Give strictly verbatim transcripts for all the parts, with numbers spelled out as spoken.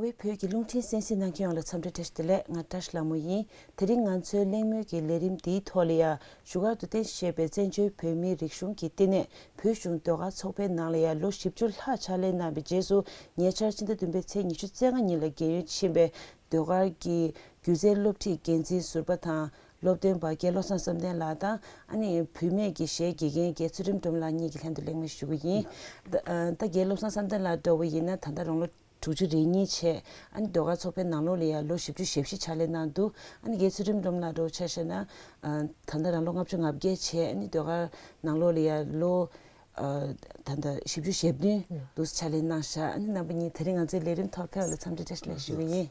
བོད་ཀྱི་རླུང་འཕྲིན་གསན་གཟིགས་གནང་མཁན་ཡོངས་ལ་འཚམས་འདྲི་བཀྲ་ཤིས་བདེ་ལེགས། ང་བཀྲ་ཤིས་ལྷ་མོ་ཡིན། དེ་རིང་ང་ཚོའི་གླེང་མོལ་གྱི་ལས་རིམ་འདིའི་ཐོག་ལ་ཡ། བཞུགས་སྒར་དུ་རྟེན་གཞི་བྱས་པའི་བཙན་བྱོལ་བོད་མིའི་རིག་གཞུང་གི་ལྟེ་གནས་བོད་གཞུང་ཟློས་གར་ཚོགས་པའི་ནང་ལ་ཡ་ལོ་བཞི་བཅུ་ལྷག་ཕྱག་ལས་གནང་བའི་རྗེས་སུ། ཉེ་ཆར་ཕྱི་ཟླ་བདུན་པའི་ཚེས་ཉི་ཤུ་རྩ་ལྔ་ཉིན་ལ་རྒས་ཡོལ་ཕྱིན་པའི་ཟློས་གར་གྱི་སྒྱུ་རྩལ་སློབ་ཁྲིད་འགན་འཛིན་ཟུར་པ་དང་། སློབ་སྟོན་པ་རྒན་བློ་བཟང་བསམ་གཏན་ལགས་དང་། ཨ་ནི་བུད་མེད་ཀྱི་གཞས་དགེ་རྒན་རྒན་ཚུལ་ཁྲིམས་སྒྲོལ་མ་ལགས་གཉིས་ཀྱི་ལྷན་དུ་གླེང་མོལ་ཞུ་གི་ཡིན། ད་ཨ་ད་རྒན་བློ་བཟང་བསམ་གཏན་ལགས་འདྲ་བོ་ཡིན་ན། ད་ལྟ་རང་ལོ་དྲུག་ཅུ་རེ་གཉིས་བྱས། ཨ་ནི་ཟློས་གར་ཚོགས་པའི་ནང་ལོགས་ལ་ཡ་ལོ་བཞི་བཅུ་ཞེ་བཞི་ཕྱག་ལས་གནང་འདུག་ཨ་ནི་རྒན་ཚུལ་ཁྲིམས་སྒྲོལ་མ་ལགས་འདྲ་བོ་ཆ་བཞག་ན། ཨ་ད་ལྟ་རང་ལོ་ལྔ་བཅུ་ང་བརྒྱད་བྱས། ཨ་ནི་ཟློས་གར་ནང་ལོགས་ལ་ཡ་ལོ། ཨ་ད་ལྟ་བཞི་བཅུ་ཞེ་བདུན་འདུག་ཕྱག་ལས་གནང་ཤག་ཨ་ནི་རྣམ་པ་གཉིས་དེ་རིང་ང་ཚོའི་ལས་རིམ་ཐོག་ཕེབས་པ་ལ་འཚམས་འདྲི་བཀྲ་ཤིས་བདེ་ལེགས་ཞུ་གི་ཡིན།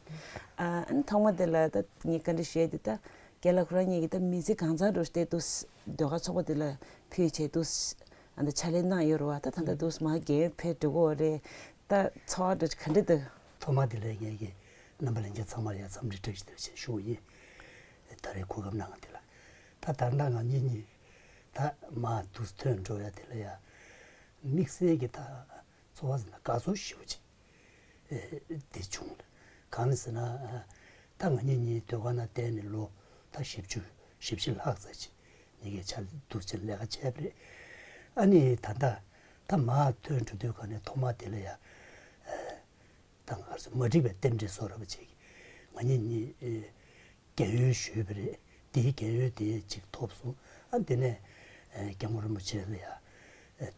ཨ་ཨ་ནི་ཐོག་མ་དེ་ལ་ད་ངས་བཀའ་འདྲི་ཞུ་ཡ་དེ། ད་རྒན་ལགས་ཁོ་རང་གཉིས་ཀྱིས་ད་མི་ཚེ་གང་ཚང་འགྲོ་བྱས་འདུག་ཟློས་གར་ཚོགས་པ་དེ་ལ་ཕུལ་བྱས་འདུག་ཨ་ད་ཕྱག་ལས་གནང་ཡོད་རེད་བ། ད་ད་ལྟ་འདུག་མར་རྒས་ཡོལ་ཕེབས་འགྲོ་གི་ཡོད་རེད། ད་ཚོར་བ་འདྲ་ག་འདྲ་འདུག་ཐོག་མ་དེ་ལ་ངས་ཀྱི་རྣམ་པ་ལྷན་རྒྱས་ཚང་མར་ཡ་འཚམས་འདྲི་བཀྲ་ཤིས་བདེ་ལེགས་ཞུ་གི་ཡིན། ད་རེས་གོ་སྐབས་གནང་བ་དེ་ལ། ད་ད་ལྟ་ང་གཉིས་གཉིས་ད་མར་འདུག་ཐོན་འགྲོ་ཡ་དེ་ལ་ཡ། དམིགས་བསལ་གྱི་ད་ཚོར་བ་ཟེར་ན་དགའ་ཚོར་ཞེ་པོ་ཅིག་དེ་བྱུང་། གང་ལ་ཟེར་ན། ད་ང་གཉིས་གཉིས་ཟློས་གར་ནང་བསྡད་ནས་ལོ་ད་བཞི་བཅུ་བཞི་བཅུ་ལྷག་ཙམ་ཅིག་གཉིས་ཀས་ཆ་འདུག་ཅིག་ལས་ཀ་བྱས་པ་རེད། ཨ་ནི་ད་ལྟ་ད་མར་ཐོན་འགྲོ་དུས་ག་ནས་ཐོག་མ་དེ་ལ་ཡ། ད་ང་ཚོ་མ་འགྲིག་པའི་རྟེན་འབྲེལ་བཟོ་འདྲ་པོ་ཅིག་ང་གཉིས་གཉིས་རྒས་ཡོལ་ཞུས་པ་རེད། དེའི་རྒས་ཡོལ་དེ་ཅིག་ཐོབ་སོང་། ཨ་དེ་ནས་སྐྱབས་མགོན་རིན་པོ་ཆེ་ལ་ཡ་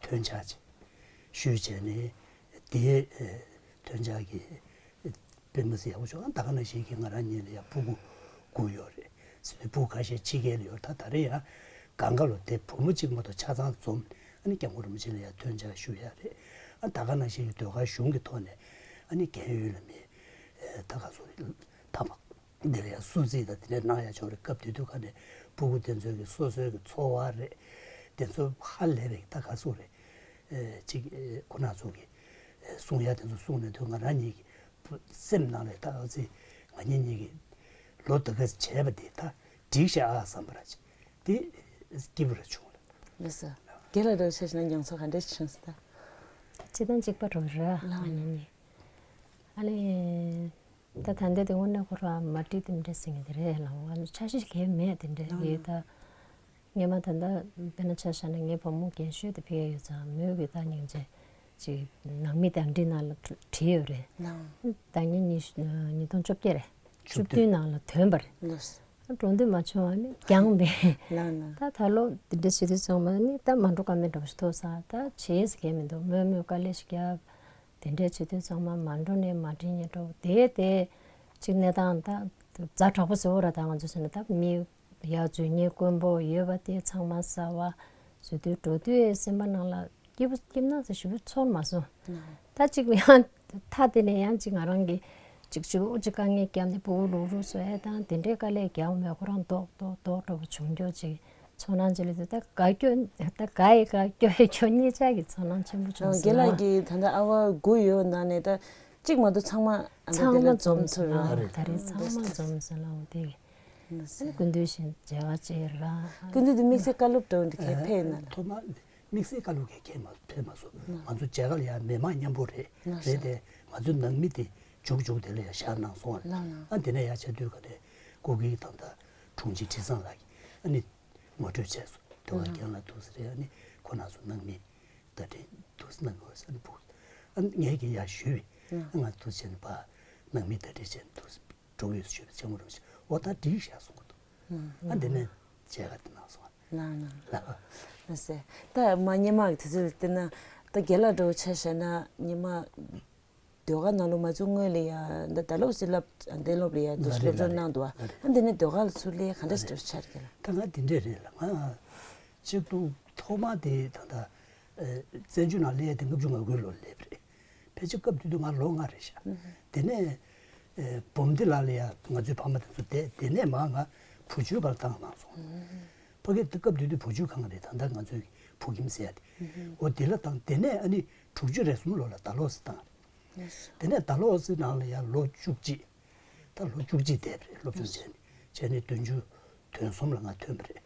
ཐོན་ཕྱག་ཅིག་ཞུས་བྱས་ནས། དེའི་ཐོན་ཕྱག་གི་དཔེ་མི་སྲིད་ཡག་པོ་བྱུང་། ཨ་ད་ག་ནང་བཞིན་གྱི་ང་རང་གཉིས་ལ་ཡ་ཕྲུ་གུ་དགུ་ཡོད་རེད། སྲིད་དུས་ཕྲུ་གུ་ཁ་ཤས་ཕྱི་རྒྱལ་ལ་ཡོད། ད་ད་རེས་ཡང་སྒང་ག་ལོ་དེ་བུ་མོ་གཅིག་མ་གཏོགས་ཆ་ཚང་འཛོམས། ཨ་ནི་སྐྱབས་མགོན་རིན་པོ་ཆེ་ལ་ཡ་ཐོན་ཕྱག་ཞུ་ཡ་རེད། ཨ་ད་ག་ནང་བཞིན་གྱི་ཟློས་གར་གཞུང་གི་ཐོག་ནས་ཨ་ནི་རྒས་ཡོལ་ལ་མི་ད་ག་སོ་རེད། ད་བ་འདི་ལ་ཡང་སུ་རྩིས་དང་དེ་འདྲ་གནང་ཡ་ཆོག་རེད། སྐབས་དེ་དུས་ག་ནས་ཕྲུ་གུ་དེ་ཚོའི་གི་སོ་སོའི་གི་འཚོ་བ་རེད། དེ་ཚོ་ཧ་ལས་པའི་ད་ག་སུ་རེད། ཨེ་ཅིག་ཨེ་ཁོ་ན་ཚོ་གི་ཨེ་གསུང་ཡ་དེ་ཚོ་གསུང་ནས་དུས་ང་རང་གཉིས་ཀྱི་སེམས་ནང་ལ་ད་ཨ་ཙི་ང་གཉིས་གཉིས་ཀྱི་ལོ་དེ་ག་བྱས་པ་དེ་ད་འགྲིག་ཤག་ཨ་བསམ་པ་ར་ཅིག་དེ་སྐྱིད་པོ་ར་བྱུང་ལ། ལགས་སོ། རྒན་ལགས་འདྲ་བོ་ཆ་བཞག་ན་མྱོང་ཚོར་ག་འདྲ་ཞིག་བྱུང་སོང་ད། སྤྱིར་བཏང་གཅིག་པ་འགྲོ་ར་ང་གཉིས་གཉིས། ཨ་ནི། ད་ད་ལྟ་དེ་དངོས་གནས་ཁོ་རང་མ་འགྲིག་དེ་འདྲ་ཟེར་མཁན་དེ་རེད་ལ། འོ་ཨ་ནི་འཆར་གཞི་གང་ཡང་མེད་དེ་འདྲ་རེད་ད། སྔོན་མ་ད་ལྟ་དཔེར་ན་ཆ་བཞག་ན་ངའི་བུ་མོ་རྒན་ཤོས་དེ་ཕ་གིར་ཡོད་ཙང་མོས་ཀྱིས་ད་སྙིང་རྗེ་ཅིག་ནང་མི་དང་འདྲི་ནང་ལ་བྲིས་ཡོད་རེད། ད་ངས་ཉིས་ཉིས་སྟོང་བཅོ་བརྒྱད་རེད། བཅུ་བདུན་ནང་ལ་ཐོན་པ་རེད། འགྲོ་འདོད་མ་བྱུང་བ་ནི་རྐྱང་པས། ད་ད་ལོ་འདི་འདྲ་བྱེད་དུས་ཚང་མ་ནི་ད་མ་འགྲོ་ཀ་མེད་འགྲོ་ཞིག་ཐོག་ས་ད་བྱེད་ས་གང་མི་འདུག་མོས་མོས་དཀའ་ལས་ཤིག་བརྒྱབ། དེ་འདྲའི་བྱེད་དུས་ཚང་མ་མ་འགྲོ་ནས་མ་འགྲིག་ནས་འགྲོ་དེ་དེ་གཅིག་གནས་སྟངས་ད་ཛ་དྲག་པོ་བཟོ་བ་ར། ད་ང་ཚོ་བྱས་ན་ད་མི་ཡ་མཛུབ་གཉིས་དཀོན་པོ་ཡོད་པ་དེ་ཚང་མ་ཟ་བ་བཟོ་དུས་འགྲོ་དུས་སེམས་པ་ནང་ལ་སྐྱིད་པོ་སྐྱིད་སྣང་ཟེར་ཞེ་པོ་ཚོར་མ་སོང་། ད་གཅིག་ཡང་ཐ་དེ་ནས་ཡང་གཅིག་ང་རང་གི་གཅིག་གཅིག་གཅིག་དཀའ་ངལ་བརྒྱབ་ནས་ཕྲུ་གུ་ལུག་རུ་བཟོ་ཡ་དང་དེ་འདྲའི་དཀའ་ལས་བརྒྱབ་མེད། ཁོ་རང་རྡོག་རྡོག་རྡོག་འདྲ་པོ་བྱུང་རྒྱུ་ཅིག་ཚོར་སྣང་ཅིག་སླེབས་འདུག་ད་དགའ་སྐྱོ་ད་དགའ་ཡི་དགའ་སྐྱོ་ཡི་སྐྱོ་གཉིས་ཆ་གི་ཚོར་སྣང་ཆེན་པོ་བྱུང་སོང་། རྒན་ལགས་ཀྱིས་ད་ལྟ་ཨ་བ་དགུ་ཡོད་ནང་ནས་ད་གཅིག་མ་གཏོགས་ཚང་མ་ཨ་ད་ཚང་མ་འདི་ལ་འཛོམས་འཛོམས་ཚུལ་རེད། རེད། ད་རེས་ཚང་མ་འཛོམས་སོང་ལ། འོ་དེ་ཡིན། ཨ་ནི་སྐུ་མདུན་ཞིག་མཇལ་ཁ་བཅར་ར། སྐུ་མདུན་དུ་དམིགས་བསལ་བཀའ་སློབ་འདྲ་བོ་འདི་གས་ཕེབས་ཡོད་ན་ལ། ཐོག་མ་དམིགས་བསལ་བཀའ་སློབ་གས་ཕེབས་མ་ཕེབས་མ་སོང་། ང་ཚོ་མཇལ་ཁ་ལ་ཡ་མི་མང་མཉམ་པོ་རེད། རེད་དེ་ང་ཚོའི་ནང་མི་དེ་མཇུག་མཇུག་དེ་ལ་ཡ་བཞག་གནང་སོང་བ། ཨ་དེ་ནས་ཡ་ཆ་དུས་ག་ནས་སྐུ་སྒེར་དང་ད་དྲུང་ཆེ་ཁྲི་བཟང་ལགས་ཀྱིས་ཨ་ནི་ངོ་སྤྲོད་བྱས་སོང་། དེ་བ་རྒན་ལགས་འདུག་ཟེར་རེད། ཨ་ནི་ཁོ་རང་ཚོ་ནང་མི་ད་དེ་འདུག་ཟེར་གནང་དགོས་ཟེར་ཨ་ནི་ཕུག་ཨ་ནི་ངས་ཀྱི་ཡ་ཞུས་པས་ང་འདུག་བྱས་ནས་ཕ་ནང་མི་ད་དེ་བྱས་ནས་འདུག་ཟེར། འགྲོ་གི་ཡོད་ཞུས་པ་ཆེན་མོ་རིན་པོ་ཆེ་འོ་ད་འགྲིག་བཞག་གསུང་གི་འདུག་ཨ་འདི་ནས་མཇལ་ཁ་དེ་གནང་སོང་། ལགས་ལགས། ལགས་སེ། ད་མ་སྔོན་མ་གི་དུས་ཚོད་ལ་བལྟས་ན་ད་རྒན་ལགས་འདྲ་བོ་ཆ་བཞག་ན་སྔོན་མ་ཟློས་གར་ནང་ལོགས་མ་ཚུད་སྔོན་ལ་ཡ་ད་ད་ལོ་སི་ལབ་གདན་སློབ་ལ་ཡ་འདུག་སློབ་སྦྱོང་གནང་འདུག་བ། ཨ་འདི་ནས་ཟློས་གར་ལ་ཚུར་སླེབས་ག་འདྲ་ཞིག་འདྲ་བོ་ཆགས་རྒན་ལགས། ད་ང་འདི་འདྲས་རེད་ལ། ང་གཅིག་ཏུ་ཐོག་མ་དེ་ད་ད་བཙན་བྱོལ་ནང་སླེབས་ཡ་དེ་ལྔ་བཅུ་ང་དགུའི་ལོ་སླེབས་རེད། ཕལ་ཆེར་སྐབས་དེ་དུས་ང་ལོ་ལྔ་རེད་ཤག་དེ་ནས་ཨེ་འབུམ་སྡེ་ལ་ལ་ཡ་ང་ཚོའི་ཕ་མ་དེ་ཚོ་བསྡད། དེ་ནས་མར་ང་བུ་བཅོལ་བར་བཏང་གནང་སོང་། ཕ་གི་སྐབས་དེ་དུས་བུ་བཅོལ་ཁང་རེད། ད་ལྟ་ང་ཚོའི་བོད་ཁྱིམ་ཟེར་ཡ་དེ། འོ་དེ་ལ་བཏང་། དེ་ནས་ཨ་ནི་དྲུག་ཅུ་རེ་གསུམ་ལོ་ལ་ད་ལོག་སི་བཏང་། དེ་ནས་ད་ལོག་སི་ནང་ལ་ཡ་ལོ་བཅུ་གཅིག་ད་ལོ་བཅུ་གཅིག་བསྡད་པ་རེད། སློབ་སྦྱོང་བྱས་ནས་བྱས་ནས་བདུན་ཅུ་དོན་གསུམ་ལ་ང་ཐོན་པ་རེད།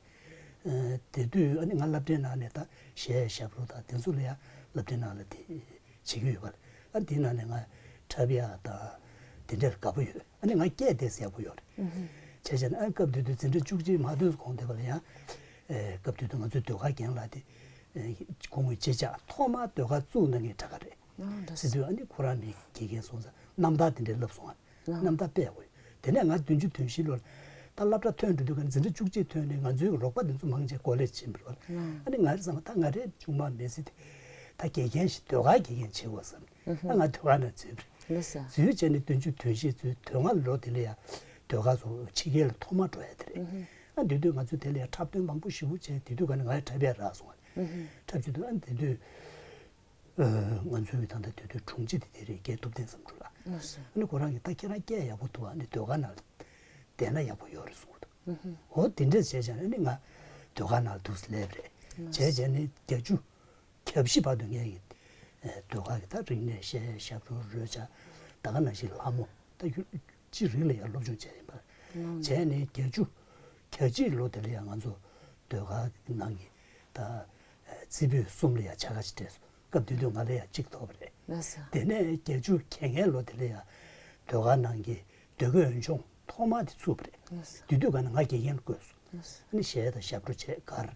ཨ་དེ་དུས་ཨ་ནི་ང་སློབ་གྲྭའི་ནང་ནས་ད་གཞས་ཞབས་བྲོ་དང་དེ་ཚོ་ལ་ཡ་སློབ་གྲྭའི་ནང་ལ་དེ་བྱེད་ཀྱི་ཡོད་པ་རེད། ཨ་དེའི་ནང་ནས་ང་འཁྲབ་ཡ་དང་ དེ་འདྲར་དགའ་པོ་ཡོད། ཨ་ནི་ང་སྐད་དེ་གསལ་པོ་ཡོད་རེད། བྱས་བྱས་ན་ཨ་སྐབས་དེ་དུས་འཛིན་གྲྭ་བཅུ་གཅིག་མ་ཐོན་གོང་དེ་བ་ལ་ཡང་། ཨེ་སྐབས་དེ་དུས་ང་ཚོའི་ཟློས་གར་རྒན་ལགས་དེ། ཨེ་སྐུ་ངོ་སྤྱི་ཆགས་ཐོག་མར་ཟློས་གར་བཙུགས་གནང་མཁན་གྲྭ་ཁ་རེད། ཟེར་དུས་ཨ་ནི་ཁོ་རང་མི་དགེ་རྒན་སོང་ཙང་རྣམ་ཐར་དེ་འདྲའི་བསླབས་སོང་ཨ། རྣམ་ཐར་དཔེ་ཡག་པོ་ཡོད། དེ་ནས་ང་བདུན་ཅུ་དོན་བཞི་ལོར་ད་སློབ་གྲྭ་ཐོན་འགྲོ་དུས་ཀ་འཛིན་གྲྭ་བཅུ་གཅིག་ཐོན་ནས་ང་ཚོའི་རོགས་པ་དེ་ཚོ་མང་ཆེ་གོ་ལས་ཕྱིན་པ་རེད། ཨ་ནི་ང་རེ་བསམ་པ་ད་ང་རེ་ཆུང་མ་མེད་སྲིད་དེ་ད་དགེ་རྒན་ཞིག་ཟློས་གར་དགེ་རྒན་བྱེད་དགོས་བསམ། ཨ་ང་ཟློས་གར་ནང་འཛུལ་བ་རེད། འཛུལ་བྱས་ནས་བདུན་ཅུ་དོན་བཞི་ཚུན་དོན་ལྔ་ལོ་དེ་ལ་ཡ་ཟློས་གར་སོགས་ཕྱི་རྒྱལ་ལ་ཐོག་མ་འགྲོ་ཡ་དེ་རེད། ཨ་དེ་དུས་ང་ཚོ་དེ་ལ་ཡ་འཁྲབ་སྟོན་མང་པོ་ཞེ་པོ་བྱས། དེ་དུས་ག་ནས་ང་ཡ་འཁྲབ་ཡ་རག་སོང་བ། འཁྲབ་བྱེད་དུས་ཨ་དེ་དུས། ང་ཚོའི་ད་ལྟ་དེ་དུས་དྲུང་ཆེ་དེ་དེ་རེད། རྒན་ཐུབ་བསྟན་བསམ་གྲུབ་ལགས། ཨ་ནི་ཁོ་རང་གིས་ད་ཁྱེད་རང་སྐད་ཡག་པོ་འདུག་ཨ་ནི་ཟློས་གར་ནང་བསྡད་ན་ཡག་པོ་ཡོད་རེད་གསུངས་འདུག་འོ་དེ་འདྲས་བྱས་བྱས་ནས་ནི་ང་ཟློས་གར་ནང་འདུག་སླེབས་རེད། བྱས་བྱས་ནས་བརྒྱད་ཅུ་གྱ་བཞི་བར་དུ་ངས་ཀྱི་ཟློས་གར་གྱི་ད་རིག་གནས་བཤད། ཞབས་བྲོ་རོལ་ཆ་ད་ག་ནང་བཞིན་ལྷ་མོ་ད་ཡུལ་སྤྱི་རིགས་ལ་ཡང་སློབ་སྦྱོང་བྱས་ཡིན་པ། བྱས་ནས་བརྒྱད་ཅུ་གྱ་གཅིག་ལོ་དེ་ལ་ཡང་ང་ཚོ་ཟློས་གར་གྱི་ནང་གི་ད་རྩེ་ཕུད་གསུམ་ལ་ཡང་བྱ་དགའ་ཞིག་སྤྲད་སོང་། སྐབས་དེ་དུས་ང་ལ་ཡང་གཅིག་ཐོབ་པ་རེད། ལགས་སོ། དེ་ནས་བརྒྱད་ཅུ་གྱ་ལྔའི་ལོ་དེ་ལ་ཡང་ཟློས་གར་ནང་གི་ཟློས་གར་འོས་སྦྱོང་ཐོག་མ་དེ་ཚུགས་པ་རེད། ལགས་སོ། དེ་དུས་ག་ནས་ང་དགེ་རྒན་ལ་བསྐོས་སོང་། ལགས་སོ། ཨ་ནི་གཞས་དང་ཞབས་བྲོ་བྱས་གར་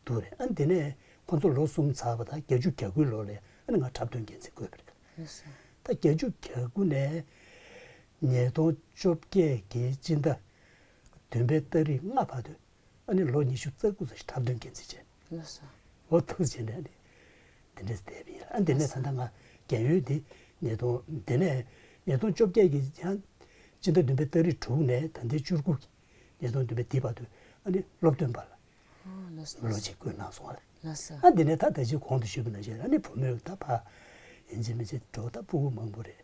འདུག་རེད། ཨ་ནི་དེ་ནས་ཁོང་ཚོ་ལོ་གསུམ་ཚར་བ་དང་བརྒྱད་ཅུ་གྱ་དགུའི་ལོ་ལ་ཨ་ནི་ང་འཁྲབ་སྟོན་འགན་འཛིན་བསྐོས་པ་རེད། ལགས་སོ། ད་བརྒྱད་ཅུ་གྱ་དགུ་ནས་ཉིས་སྟོང་བཅོ་བརྒྱད་ཀྱི་སྤྱི་ཟླ་བདུན་པའི་ཏ་རིག་ལྔ་བར་དུ་ཨ་ནི་ལོ་ཉི་ཤུ་རྩ་དགུ་ཙམ་ཞིག་འཁྲབ་སྟོན་འགན་འཛིན་བྱས། ལགས་སོ། འོ་ཐུགས་རྗེ་ཆེ་ནས་ཨ་ནི་དེ་འདྲས་བསྡད་པ་ཡིན། ཨ་དེ་ནས་ད་ལྟ་ང་རྒན་ཡོལ་འདི་ཉིས་སྟོང་དེ་ནས་ཉིས་སྟོང་བཅོ་བརྒྱད་ཀྱི་ཡང་སྤྱི་ཟླ་བདུན་པའི་ཏ་རིག་དྲུག་ནས་ད་ལྟའི་བཅུ་དགུ་གི་ཉིས་སྟོང་བདུན་པའི་འདི་བར་དུ་ཨ་ནི་སློབ་སྟོན་པ་ལ་ཨོ་ལགས་སོ། ལོ་གཅིག་བསྐོས་གནང་སོང་བ་རེད། ལགས་སོ། ཨ་འདི་ནས་ད་ད་ཅི་གོང་དུ་ཞུས་པ་ནང་བཞིན་ཨ་ནི་བུ་མོས་ད་ཕ་ཡིན་གཅིག་མིན་གཅིག་འགྲོ་ད་སྤུ་གུ་མང་པོ་རེད།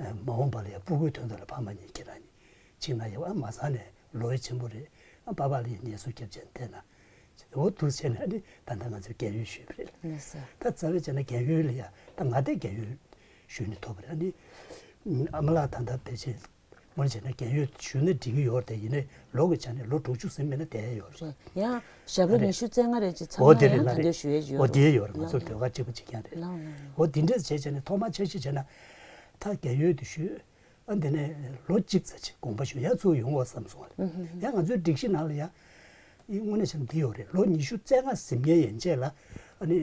ཨ་མ་འོངས་པ་ལ་ཡང་སྤུ་གུའི་དོན་དག་ལ་ཕ་མ་གཉིས་ཁྱེད་རང་གཉིས་གཅིག་ན་ཡག་པོ། ཨ་མ་ཚང་ནས་ལོ་ཡ་ཆེན་པོ་རེད། ཨ་པ་ཕ་ལ་ཡང་ངལ་གསོ་རྒྱབ་བྱས་བསྡད་ན། འོ་འདུག་བྱས་ནས་ཨ་ནི་ད་ལྟ་ང་ཚོས་རྒན་ཡོལ་ཞུས་པ་རེད། ལགས་སོ། ད་རྩ་བའི་བྱས་ན་རྒན་ཡོལ་ལ་ཡ་ད་ང་དེ་རྒན་ཡོལ་ཞུས་ནས་ཐོབ་པ་རེད། ཨ་ནི་ཨ་མ་ལགས་ད་ལྟ་ཕལ་ཆེར། དངོས་གནས་བྱས་ན་རྒན་ཡོལ་ཞུས་ན་འགྲིག་གི་ཡོད་རེད་དེ། ཡིན་ནའི་ལོ་གི་ཆ་ནས་ལོ་དྲུག་ཅུ་ཟིན་མིན་ན་བསྡད་ཡོད་རེད། རེད། ཡང་ཞབས་ལོ་རེད། ཉི་ཤུ་རྩ་ལྔ་རེད་ཅེས་ཚང་འོ་མ་དེ་རེད་ཡང་ལ་ད་རེད། འདོད་ཞུ་ཡས་ཡོད་འོ་རེད། དེ་ཡོད་རེད། ང་ལགས་ཚོ་ལགས། ཟློས་གར་གཅིག་པ་གཅིག་རྐྱང་རེད། ལགས་ལགས་ལགས། འོ་དེ་འདྲས་བྱས་བྱས་ནས་ཐོག་མ་འཆར་གཞི་བྱས་ན་ད་རྒན་ཡོལ་དེ་ཞུས། ཨ་འདི་ནས་ལོ་གཅིག་ཙམ་ཅིག་དགོངས་པ་ཞུ་ཡ་ཚུར་ཡོང་བ་བསམ་སོང་བ་རེད། ཡང་ང་ཚོའི་སྒྲིག་གཞི་ནང་ལ་ཡང་དངོས་གནས་བྱས་ན་འདི་ཡོད་རེད། ལོ་ཉི་ཤུ་རྩ་ལྔ་ཟིན་མཁན་ཡན་ཆད་ལ་ཨ་ནི་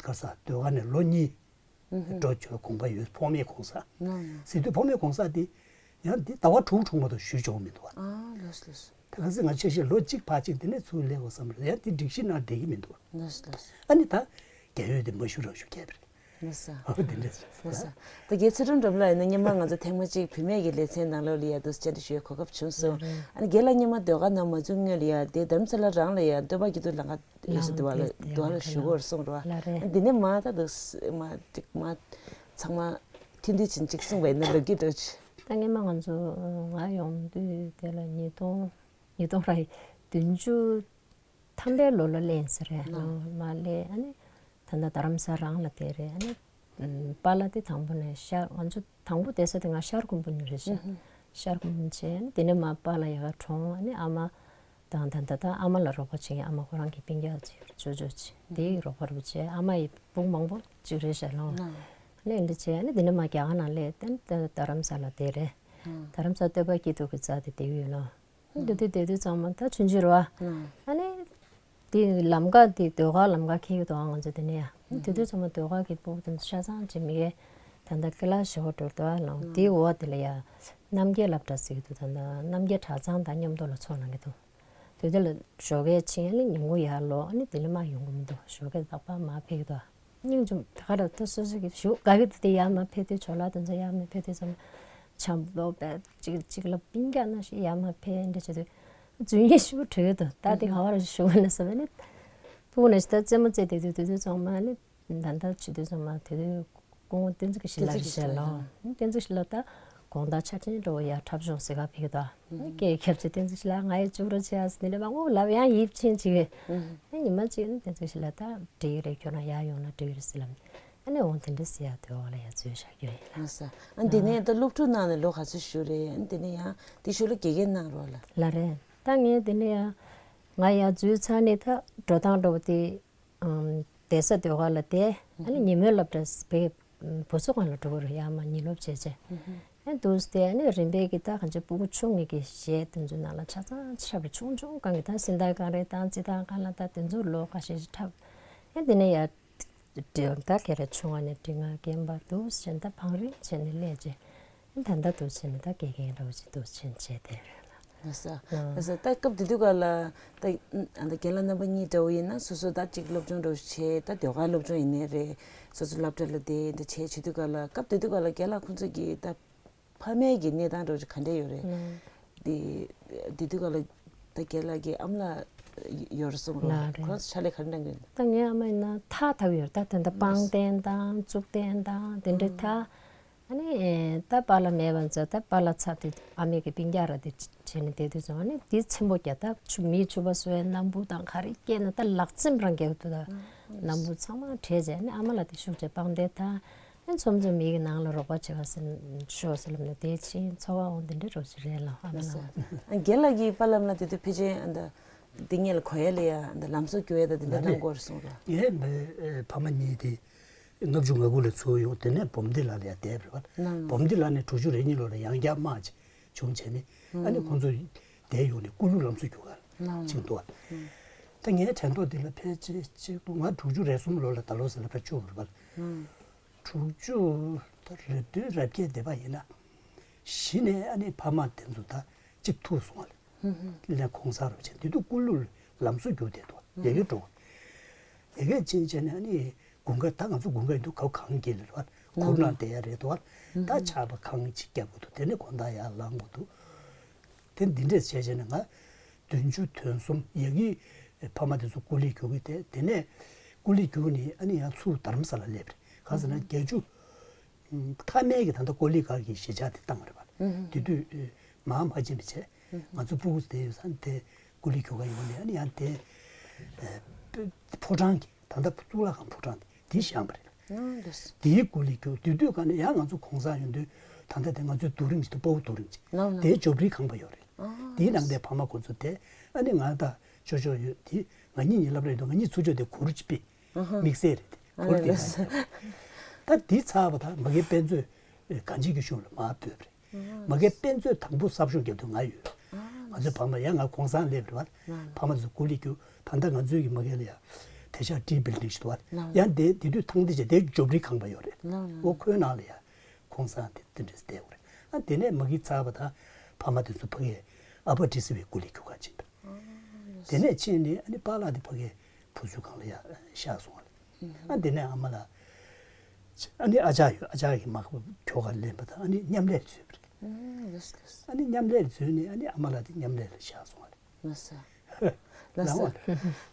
ག་ས་ཟློས་གར་ནས་ལོ་གཉིས། འགྲོ་ཆོག་དགོངས་པ་ཡོད། ཕོགས་མེད་གུང་གསེང་། ཟེར་དུས་ཕོགས་མེད་གུང་གསེང་དེ་ཡང་འདི་ཟླ་བ་དྲུག་དྲུག་མ་གཏོགས་ཞུ་ཆོག་མི་འདུག་བ། ཨ་ལགས་སོ་ལགས་སོ། ད་ག་ཚོད་ང་འཆར་གཞི་ལོ་གཅིག་ཕར་གཅིག་དེ་ནས་ཚུར་སླེབས་དགོས་བསམ་རེད། ཡང་དེ་སྒྲིག་གཞི་ནང་བསྡད་ཀྱི་མི་འདུག་བ། ལགས་སོ་ལགས་སོ། ཨ་ནི་ད་རྒན་ཡོལ་དེ་མ་ཞུ་རང་ཞུ་བསྐྱལ་བ་རེད། ལགས་སོ། ཨོ་དེ་འདྲ་ཞིག་ལགས་སོ། ད་རྒན་ཚེ་རིང་སྒྲོལ་མ་ལགས་ཡིན་ན་སྔོན་མ་ང་ཚོ་ཐེངས་མ་གཅིག་བུད་མེད་ཀྱི་ལེ་ཚན་ནང་ལོགས་ལ་ཡ་འདུག་སེ་བཅར་འདྲི་ཞུ་བའི་གོ་སྐབས་བྱུང་སོང་། ཨ་ནི་རྒན་ལགས་སྔོན་མ་ཟློས་གར་ནང་མ་འཛུལ་སྔོན་ལ་ཡ་དེ་རྡ་རམ་ས་ལ་རང་ལ་ཡ་སྟོད་པ་སྐྱིད་སྡུག་ལམ་ཁ། ལགས་སོ། དེ་བ་ལ་ཞུ་དགོས་རེད་གསུངས་རེད་བ། ལགས་རེད། འདི་ནས་མ་ད་དུ་མ་ཏིག་མ་ཚང་མ་ཐུན་ཏིག་ཅིག་ཅིག་གསུངས་པ་ཡིན་ན་ལབ་ཀྱི་འདྲ་ཅིག་ད་སྔོན་མ་ང་ཚོ་ང་ཡོང་དུས་དེ་ལ་ཉིས་སྟོང་ཉིས་སྟོང་ར་བདུན་ཅུ་ཐམ་པའི་ལོ་ལ་སླེབས་ཟེར་རེད། ལགས། མ་སླེབས་ཨ་ནི་ད་ལྟ་རྡ་རམ་ས་རང་ལ་བསྡད་རེད། ཨ་ནི་པཱ་ལགས་དེ་དང་པོ་ནས་ཤར་ང་ཚོ་དང་པོ་བསྡད་ས་དེ་ང་ཤར་ཁུམ་བུ་ནས་རེད་ཤག་ཤར་ཁུམ་བུ་ནས་བྱས་ཨ་ནི་དེ་ནས་མ་པཱ་ལགས་ཡ་ག་གྲོངས། ཨ་ནི་ཨ་མ། དང་ད་ད་ད་ཨ་མ་ལ་རོགས་པ་བྱེད་མཁན་ཨ་མ་ཁོ་རང་གི་སྤུན་ཀྱག་ཅིག་ཅོ་ཅོ་ཅིག་དེའི་རོགས་པ་རུ་བྱས། ཨ་མ་ཡི་སྤུ་གུ་མང་པོ་ཅིག་རེད་ཤག་ལོ། ཨ་ནི་འདི་བྱས་ཨ་ནི་དེ་ནས་མ་རྒྱ་གར་ནང་སླེབས་ཏེ་རྡ་རམ་ས་ལ་བསྡད་རེད། རྡ་རམ་ས་སྟོད་པ་སྐྱིད་སྡུག་གི་རྩ་དེ་བསྡད་ཡོད་ལོ། འདི་དུས་བསྡད་དུས་ཚང་མ་ད་ཆུང་ཆུང་རེད་བ། ཨ་ནི་དེ་ལམ་ཁ་དེ་ཟློས་གར་ལམ་ཁ་འཁེལ་གྱི་འདུག་ང་ཚོ་དེ་ནས་ཡ། དེ་དུས་ཚང་མ་ཟློས་གར་གྱི་སྤུ་གུ་དེ་ཚོ་ཆ་ཚང་ཅིག་མི་གའི་ད་ལྟ་ཀི་ལ་ཞེ་པོ་འགྲོ་འདུག་ཨ་ལོ། དེའི་འོག་དེ་ལ་ཡ་རྣམ་རྒྱལ་སློབ་གྲྭ་ཟེར་གྱི་འདུག་ད་ལྟ་རྣམ་རྒྱལ་གྲྭ་ཚང་དང་མཉམ་དུ་ལ་ཚོགས་གནང་གི་འདུག་དེ་དུས་ལ་ཞོགས་ཀས་ཕྱིན་ཨ་ནི་ཉིན་གུང་ཡར་ལོག་ཨ་ནི་དེ་ལས་མར་ཡོང་གི་མི་འདུག་ཞོགས་ཀས་རྟག་པར་མར་ཕེབས་ཀྱི་འདུག་སྙིང་རྗེ་ད་ག་རེ་ད་སོ་སོ་གི་ཞུ་དགའ་གི་འདུག་དེ་ཡར་མར་ཕེབས་དུས་ཇོ་ལགས་དེ་ཚོ་ཡར་མར་ཕེབས་དུས་ཙམ་འཆམ་པོ་བས་གཅིག་གཅིག་ལ་སྤུན་ཀྱག་ནང་བཞིན་ཡར་མར་ཕེབས་འདྲ་བྱེད་དུས་རྫུན་ཡིན་ཞུ་གྲོས་འདུག་ད་དེ་ག་བ་རེ་ཞུ་གི་ན་བསམ་ནས་ཕུག་ནས་ད་རྩེད་མོ་རྩེ་དེ་དུས་དེ་དུས་ཚང་མ་ནི་ད་ལྟ་བྱེད་དུས་ཚང་མ་དེ་དུས་སྐུ་ངོ་བསྟན་འཛིན་གྱི་ཞི་ལ་གི་ཞལ་ལོ། བསྟན་འཛིན་ཞི་ལ་ད་དགོང་དག་ཆ་ཆེན་འགྲོ་ཡ་འཁྲབ་གཞུང་ཟེར་ག་ཕེབས་ཀྱི་འདུག་སྐད་ཁྱབ་ཚེ་བསྟན་འཛིན་ཞི་ལ་ང་ཡི་ཅུག་རོ་ཆེ་ཨ་སི་ནི་ལས་མང་པོ་ལབ་ཡང་ཡིབ་ཆེན་ཅིག་གི་ཉི་མ་གཅིག་ནི་བསྟན་འཛིན་ཞི་ལ་ད་འགྲིག་གི་རེད། ཁྱོད་རང་ཡར་ཡོང་ན་འགྲིག་གི་རེད་ཟེར་ལབ་ནས་ཨ་ནི་འོང་དེ་འདྲ་ཟེར་ཡ་དེ་འོག་ལ་ཡ་འཛུལ་བཞག་རྒྱུ་ཡིན། ལགས་སོ། ཨ་འདི་ནས་ད་སློབ་ཕྲུག་ནང་ནས་ལོ་ག་ཚོད་བཞུགས་རེད། ཨ་འདི་ནས་ཡང་དེ་ཞོར་ལ་དགེ་རྒན་གནང་རོགས་ལ། ལགས་རེད། ད་ངས་དེ་ནས་ཡང་ང་ཡར་འཛུལ་ཚར་ནས་ད་འགྲོ་སྟངས་འགྲོ་བ་དེ། ཨམ། བསྡད་ས་ཟློས་གར་ལ་བསྡད། ཨ་ནི་ཉིན་མོའི་སློབ་གྲྭ་བའི་ བུ་གསོ་ཁང་ལ་འགྲོ་གི་རེད། ཡར་མར་ཉིན་སློབ་བྱས་བྱས། ཨེ་འདུག་སྟེ་ཨ་ནི་རིམ་པས་ཀྱི་ད་གང་ཅི་སྤུ་གུ་ཆུང་ངུ་གི་གཞས་དེ་ཚོ་ནང་ལ་ཆ་ཚང་ཆ་བ་ཆུང་ཆུང་སྒང་གི་ད་སེམས་ཐག་གང་རེད་དང་རྩེད་ཐང་གང་ལ་ད་དེ་ཚོ་ལོ་ཁ་ཤས་ཤིག་འཁྲབ། ཨེ་དེ་ནས་ཡར་འབྲེལ་ད་ག་རེ་བྱུང་བ་ནས་འབྲི་ང་རྒན་པ་འདུག་བྱས་ད་བང་རིམ་བྱས་ནས་སླེབས་རྗེས་ཨེ་ད་ལྟ་འདུག་བྱས་ནས་ད་དགེ་རྒན་འདྲ་བོ་ཅིག་འདུག་བྱས་བྱས་དེ་རེད་ལ། ལགས་སོ། ལགས་སོ། ད་སྐབས་དེ་དུས་སྐབས་ལ་ད་ཨ་ད་རྒན་ལགས་རྣམ་པ་གཉིས་འདྲ་བོ་ཡིན་ན་སོ་སོ་ད་ཅིག་སློབ་སྦྱོང་འདྲ་བོ་བྱས། ད་ཟློས་གར་སློབ་སྦྱོང་ཡིན་ནའི་རེད། སོ་སོ་སློབ་གྲྭ་ལ་དེ་འདྲ་བྱས་བྱེད་དུས་སྐབས་ལ་སྐབས་དེ་དུས་སྐབས་ལ་རྒན་ལགས་ཁོང་ཚོ་གི་ད་ཕ་མའི་གི་གནས་སྟངས་འདྲ་བོ་ཅིག་ག་འདྲ་ཡོད་རེད། ལགས། དེ་དེ་དུས་སྐབས་ལ་ད་རྒན་ལགས་ཀྱི་ཨ་མ་ལགས་ཡོད་རེད་གསུངས་རོགས། ལགས་རེད། ཁོ་རང་ཚོ་ཕྱག་ལས་ག་རེ་གནང་གི་ཡོད། ད་ངའི་ཨ་མ་ཡིན་ན་ཐག་ཐག་ཡོད་རེད། ད་དེ་འདྲ་པང་གདན་དང་གཙུག་གདན་དང་དེ་འདྲ་ཐག་ཨ་ནི་ད་པཱ་ལགས་མེད་པ་ཚོ་ད་པཱ་ལགས་ཚབ་དེ་ཨ་མའི་གི་སྤུན་ཀྱག་ར་དེ་བྱས་ནས་བསྡད་དུས་ཙང་ཨ་ནི་དེ་ཆེན་པོ་རྒྱག་ད་ཆུ་མིའི་ཕྱུ་པ་བཟོ་བའི་སྣམ་བུ་དང་ག་རེ་སྐྱེས་ན་ད་ལག་རྩེམ་རང་རྒྱག་ཐུབ། ད་སྣམ་བུ་ཚང་མ་བྲེས་བྱས་ཨ་ནི་ཨ་མ་ལགས་དེ་ཤུགས་ཆེ་པང་གདན་ད་ཨ་ནི་ཚོམ་ཚོམ་མི་གི་ནང་ལ་རོགས་པ་བྱེད་པ་ཟེར་ཤོག་ཟེར་ལབ་ནས་དེ་ཕྱིན་འཚོ་བ་འོང་དེ་འདྲའི་རོགས་བྱེད་རེད་ལ་ཨ་མ་ལགས། རྒན་ལགས་ཀྱི་པཱ་ལགས་ལ་དེ་དུས་ཕལ་ཆེར་ཨ་ད་འདི་ངེད་ལ་གོ་ཡ་ལ་ཡ་ཨ་ད་ལམ་བཟོ་རྒྱུ་ཡ་ད་དེ་འདྲ་གནང་དགོས་རེད་གསུངས་ར། ངའི་ཕ་མ་གཉིས་དེ། ལྔ་བཅུ་ང་དགུ་ལ་ཚུར་ཡོང་། དེ་ནས་བོམ་སྡེ་ལ་ལ་ཡ་བསྡད་པ་རེད་པ། ལགས། བོམ་སྡེ་ལ་ནས་དྲུག་ཅུ་རེ་གཉིས་ལོ་ལ་ཡང་བསྐྱར་དམག་ཅིག་བྱུང་བྱས་ནས་ཨ་ནི་ཁོང་ཚོ་དེ་ཡོང་ནས་སྐུ་ལུས་ལམ་སྲོལ་རྒྱུག་ག་ལ་ལགས། ཅིག་འདུག་པ། ད་ངའི་དྲན་ཐོག་འདི་ལ་ཕལ་ཆེར་ཅིག་འདུག་ང་དྲུག་ཅུ་རེ་གསུམ་ལོ་ལ་ད་ལོ་ཟེར་ལ་ཕར་བཅུ་རེད་པ། ལགས། དྲུག་ཅུ་ད་རེབ་བདུན་རེབ་བརྒྱད་བསྡད་པ་ཡིན་ན་གཞི་ནས་ཨ་ནི་ཕ་མ་དེ་ཚོ་ད་ཅིག་ཐུག་སོང་བ་ལ་ལས་གོང་ས་རུ་བྱས་དེ་དུས་སྐུ་ལུས་ལམ་སྲོལ་རྒྱུག་བསྡད་འདུག་ཡ་གི་འགྲོ། ཡ་གི་ཕྱིན་བྱས་ནས་ཨ་ནི་དགུན་ཁ་ད་ང་ཚོ་དགུན་ཁ་ཡིན་དུས་ག་གངས་དཀྱིལ་ལ་རེད་པ། གུར་ནང་བསྡད་ཡ་རེད་འདུག་པ། ད་ཆར་པ་གངས་ཅིག་བརྒྱབ་དགོས་འདུག་དེ་ནས་དགོང་དག་ཡར་ལངས་དགོས་འདུག་དེ་འདི་འདྲས་བྱས་བྱས་ནས་ང་བདུན་ཅུ་དོན་གསུམ་ཡ་གི་ཕ་མ་དེ་ཚོ་སྐུ་ལས་རྒྱུག་གི་དེ་དེ་ནས་སྐུ་ལས་རྒྱུག་ནས་ཨ་ནི་ཡང་ཚུར་རྡ་རམ་ས་ལ་སླེབས་རེད། ག་ཟེར་ན་བརྒྱད་ཅུ། མཐའ་མའི་གི་ད་ལྟ་ཀོ་ལི་གྷལ་གྱི་གཞིས་ཆགས་དེ་བཏང་བ་རེད་པ། དེ་དུས་མར་མ་ཕྱིན་པ་བྱས། ང་ཚོ་སྤུ་གུ་དེ་ཡོད་ས་དེ་ཀོ་ལི་གྷལ་ཡོང་ནས་ཨ་ནི་ཡང་དེ་ཕོ་བྲང་གི་ད་ལྟ་གཙུག་ལག་ཁང་ཕོ་བྲང་དེ་བཞེངས་པ་རེད། དེའི་ཀོ་ལི་གྷལ་དེ་དུས་ག་ནས་ཡང་ང་ཚོ་གོང་ས་ཡོང་དུས་ད་ལྟ་དེ་ང་ཚོའི་རྡོ་རིང་ཅིག་དང་དཔའ་བོ་རྡོ་རིང་ཅིག་དེའི་ཅོ་པྲི་ཁང་པ་ཡོད་རེད། དེའི་ནང་དེ་ཕ་མ་ཁོ་ཚོ་དེ་ཨ་ནི་ང་ད་ཅོ་ཅོ་ཡོད་དེ་ང་གཉིས་གཉིས་ལབ་རེད་འདུག་ང་གཉིས་ཚུར་ཕྱོགས་དེ་གུར་ཅིག་ཕུད། དམིགས་བསལ་རེད་དེ། ཨ་ཁོར་དེ་ལ་ལ་ས། ད་དེ་ཚར་བ་དང་མ་གི་དཔེ་མཛོད་གངས་ཅན་གྱི་གཞུང་ལ་མར་བུད་པ་རེད། མ་གི་དཔེ་མཛོད་དང་པོ་གསར་བཞེངས་རྒྱབ་དུས་ང་ཡོད། ང་ཚོའི་ཕ་མ་ཡང་ང་གོང་སང་སླེབས་པ་རེད་པ། ཕ་མ་ཚོ་ཀོ་ལི་གྷལ་ད་ལྟ་ང་ཚོའི་གི་མ་གི་ལ་ཡ་དེ་ཤག་ཏྲི་བིལ་ཌིང་ཞིག་འདུག་པ། ཡང་དེ་དེ་དུས་ཐང་དེ་བྱས་དེ་ཇོབ་རི་ཁང་པ་ཡོད་རེད། འོ་ཁོའི་ནང་ལ་ཡ་གོང་སང་དེ་དེ་འདྲས་བསྡད་པ་རེད། ཨ་དེ་ནས་མ་གི་ཚར་བ་དང་ཕ་མ་དེ་ཚོ་ཕ་གིའི་ཨ་ཕ་ཏི་སི་བའི་ཀོ་ལི་གྷལ་ག་ཕྱིན་པ། དེ་ནས་ཕྱིན་ནས་ཨ་ནི་པཱ་ལགས་དེ་ཕ་གིའི་བུ་བཞུགས་སྒང་ལ་ཡ་གཤེགས་སོང་བ་ལ། ཨ་དེ་ནས་ཨ་མ་ལགས། ཨ་ནི་ཨ་ཅག་ཡོད། ཨ་ཅག་གིས་མ་ཁྱོ་ག་ལེན་པ་དང་ཨ་ནི་མཉམ་ལས་འཛུལ་བ་རེད། ཨ་ནི་མཉམ་ལས་འཛུལ་ནས་ཨ་ནི་ཨ་མ་ལགས་དེ་མཉམ་ལས་ལ་གཤེགས་སོང་བ་རེད། ལགས་སོ། ལགས་སོ།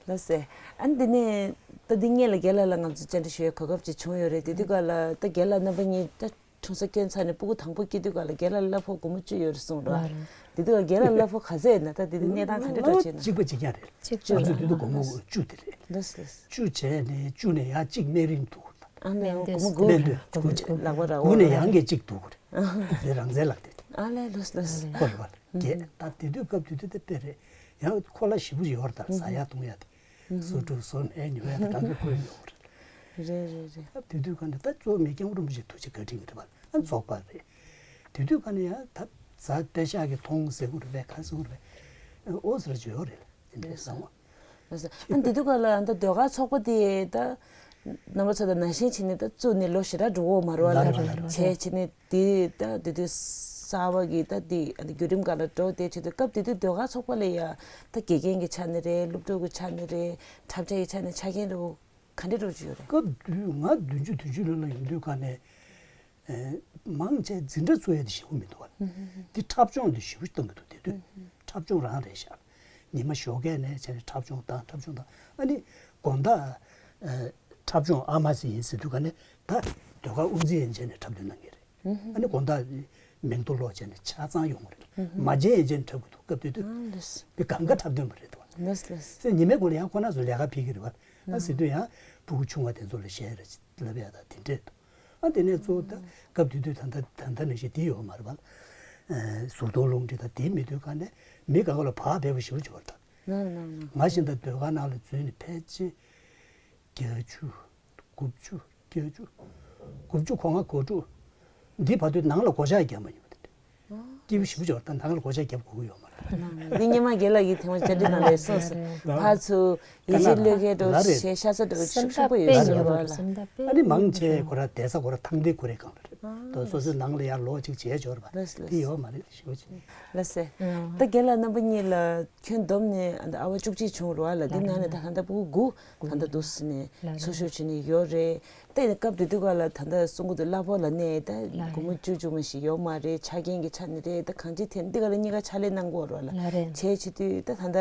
ལགས་སོ། ཨ་ནི་དེ་ནས་ད་འདི་སྔོན་ལ་རྒན་ལགས་ལ་ང་ཚོ་བཅར་འདྲི་ཞུ་བའི་གོ་སྐབས་ཅིག་བྱུང་ཡོད་རེད། དེ་དུས་སྐབས་ལ་ད་རྒན་ལགས་རྣམ་པ་གཉིས་ད་ཆུང་ས་སྐྱོན་ཚར་ནས་སྤུ་གུ་དང་པོ་སྐྱེས་དུས་སྐབས་ལ་རྒན་ལགས་ལ་གླ་ཕོགས་སྒོར་མོ་བཅུ་ཡོད་རེད་གསུངས་རོགས། རེད། དེ་དུས་རྒན་ལགས་གླ་ཕོགས་ག་ཚད་ཡོད་ན། ད་དེ་དུས་གནས་སྟངས་ག་འདྲ་འདྲ་བྱས་ན། གཅིག་པ་གཅིག་རྐྱང་རེད། གཅིག་པ་ང་ཚོ་དེ་དུས་སྒོར་མོ་བཅུ་དེ་རེད། ལགས་སོ། བཅུ་བྱས་ནས་བཅུ་ནས་ཡང་གཅིག་སྨན་རིན་འདུག་ད་ཨ་ནི་སྒོར་མོ་སྨན་དགུ་དགུ་བྱས། ལག་པ་ར་དགུ་ནས་ཡང་གི་གཅིག་འདུག་རེད། དེ་རང་བཙན་ལག་དེ། ཨ་ལས་ལགས་སོ་ལགས་སོ། ཁོ་ལ་བརྒྱད། ད་དེ་དུས་སྐབས་དེ་དུས་དེ་དཔེ་རེད། ཡང་ཁོ་ལ་ཞེ་པོ་ཡོད་རེད། ད་ཟ་ཡ་འཐུང་ཡ་དེ། བཟོ་སྒྲུབ་བཟོ་ནས་ཉོ་ཡ་དང་གང་གི་དགོས་ཡོད་རེད། རེད་རེད་རེད། ད་དེ་དུས་ག་ནས་ད་གཙོ་བོ་མི་སྐྱོང་རིན་པོ་ཆེ་ཐུགས་རྗེ་བཀའ་དྲིན་རེད་པ། ཨ་རྫོགས་པ་རེད། དེ་དུས་ག་ནས་ཡང་ད་རྫ་དཔེ་ཤག་གི་མཐོང་ཟེར་དགོས་རེད་པས། ག་ཟེར་དགོས་རེད་པས། ཨོ་ཟེར་བརྗོད་ཡོད་རེད། དེ་འདྲའི་བཟང་བ། ལགས་སོ། ཨ་འདི་དུས་ག་ལ་ད་ཟློས་གར་ཚོགས་པ་དེ་ད་རྣམ་པ་ཚོ་ད་ནང་བཞིན་བྱས་ནས་ད་བཙུགས་ནས་ལོ་ཞེ་དྲག་འགྲོ་གི་མ་རེད་པ། ལ་ལ་ལ་ལ་བྱས་བྱས་ནས་དེ་ད་དེ་དུས་གསར་པ་གི་ད་དེ་ཨ་ནི་བརྒྱུད་རིམ་སྒང་ལ་འགྲོ་བསྡད་བྱས་དུས་སྐབས་དེ་དུས་ཟློས་གར་ཚོགས་པ་ལ་ཡ་ད་དགེ་རྒན་གྱི་ཆ་ནས་རེད། སློབ་ཕྲུག་གི་ཆ་ནས་རེད། འཁྲབ་བྱ་ཡི་ཆ་ནས་ཆ་རྐྱེན་འདྲ་བོ་ག་འདྲ་འདྲ་བོ་ཅིག་ཡོད་རེད། སྐབས་དུས་ང་བདུན་ཅུ་དོན་གཅིག་ལོ་ལ་ཡོང་དུས་ག་ནས་ཨེ་མང་ཆེ་འཛིན་གྲྭ་ཚུགས་ཡས་དེ་ཞེ་པོ་མི་འདུག་པ། དེ་འཁྲབ་སྦྱོང་དེ་ཞེ་པོ་བཏང་གི་འདུག་དེ་དུས་འཁྲབ་སྦྱོང་རང་རེད་ཤག་ཉི་མ་ཞོགས་ཀས་ནས་བྱས་ནས་འཁྲབ་སྦྱོང་བཏང་། འཁྲབ་སྦྱོང་བཏང་། ཨ་ནི་དགོང་དག་ཨ་འཁྲབ་སྦྱོང་ཨ་མ་ཟེར་ཡིན་ཟེར་དུས་ག་ནས་ད་ཟློས་གར་དབུ་འཛིན་ཡན་ཆད་ནས་འཁྲབ་སྟོན་གནང་གི་རེད། ཨ་ནི་དགོང་དག་མིང་ཐོ་ཀློག་བྱས་ནས་ཆ་ཚང་ཡོང་གི་རེད། མ་བརྗེད་ཡན་ཆད་ནས་འཁྲབ་གི་འདུག་སྐབས་དེ་དུས་དེ་གང་ག་འཁྲབ་སྟོན་པ་རེད་འདུག་ལགས་ལགས། ཟེར་ཉི་མའི་གུང་ལ་ཡང་ཁོ་རང་ཚོ་ལས་ཀ་ཕེབས་ཀྱི་རེད་པ། ཨ་ཟེར་དུས་ཡང་སྤུ་གུ་ཆུང་བ་དེ་ཚོ་ལ་གཞས་རེ་ལབ་ཡ་ད་དེ་འདྲས་འདུག་ཨ་དེ་ནས་གཙོ་བོ་ད་སྐབས་དེ་དུས་ད་ལྟ་ད་ལྟ་ནང་བཞིན་དེ་ཡོད་མ་རེད་པ། ཨ་ཟུར་གདོང་རླུང་འཕྲིན་ད་དེ་མེད་དུས་ག་ནས་མི་ག་ག་ལ་བག་ཕེབས་པ་ཞེ་པོ་ཅིག་ཡོད་རེད་ད། ང་བཞིན་ད་ཟློས་གར་ནང་ལ་འཛུལ་ནས་ཕལ་ཆེར་བརྒྱད་ཅུ། དགུ་བཅུ། བརྒྱད་ཅུ། དགུ་བཅུ་གོ་ལྔ་གོ་དྲུག་འདི་བར་དུ་ནང་ལ་སྒོ་ལྕགས་བརྒྱབ་མ་ཡོང་བ་དེ་འདྲ། སྐྱིད་པོ་ཞེ་པོ་ཅིག་ཡོད་རེད། ད་ནང་ལ་སྒོ་ལྕགས་བརྒྱབ་དགོས་ཀྱི་ཡོད་མ་རེད། འདི་སྔོན་མ་རྒན་ལགས་ཀྱིས་ཐེངས་མ་བཅར་འདྲི་གནང་བའི་སོང་སོང་། ཕར་ཚུར་ཡིད་ཆེས་བློས་འགེལ་འགྲོ་བྱས་ཤ་ཚ་འགྲོ་ཤུགས་ཆེན་པོ་ཡོད་ས་རེད་བ་ལ། ཨ་ནི་མང་ཆེ་ཁོ་ར་བསྡད་ས་ཁོ་ར་ཐང་སྟེང་ཁོ་རའི་སྒང་ལ་རེད། ད་སོ་སོའི་ནང་ལ་ཡར་ལོག་ཅིག་བྱས་འབྱོར་བ་དེ་ཡོད་མ་རེད། ཞེ་པོ་ཅིག་ལགས་སེ། ད་རྒན་ལགས་རྣམ་པ་གཉིས་ལ་ཁྱོན་བསྡོམས་ནས་ཨ་ནི་ཨ་བ་བཅུ་གཅིག་བྱུང་རེད་བ་ལ། འདི་ནང་ནས་ད་ད་ལྟ་ཕྲུ་གུ་དགུ་ད་ལྟ་འདུག་སེ་ནས་འཚོ་བཞུགས་བྱས་ནས་ཡོད་རེད། ད་ཡིན་ན་སྐབས་དེ་དུས་ག་ལ་ད་ལྟ་གསུང་གི་འདུག་གླ་ཕོགས་ལ་གནས་ད་སྒོར་མོ་བཅུ་བཅུ་མ་ཞིག་ཡོད་མ་རེད། ཆ་རྐྱེན་གྱི་ཆ་ནས་རེད། ད་གང་ཅི་ཐེབས་འདི་ག་ལ་གཉིས་ཀ་ཕྱག་ལས་གནང་གི་ཡོད་རེད་བ་ལ། བྱས་བྱེད་དུས་ད་ད་ལྟ་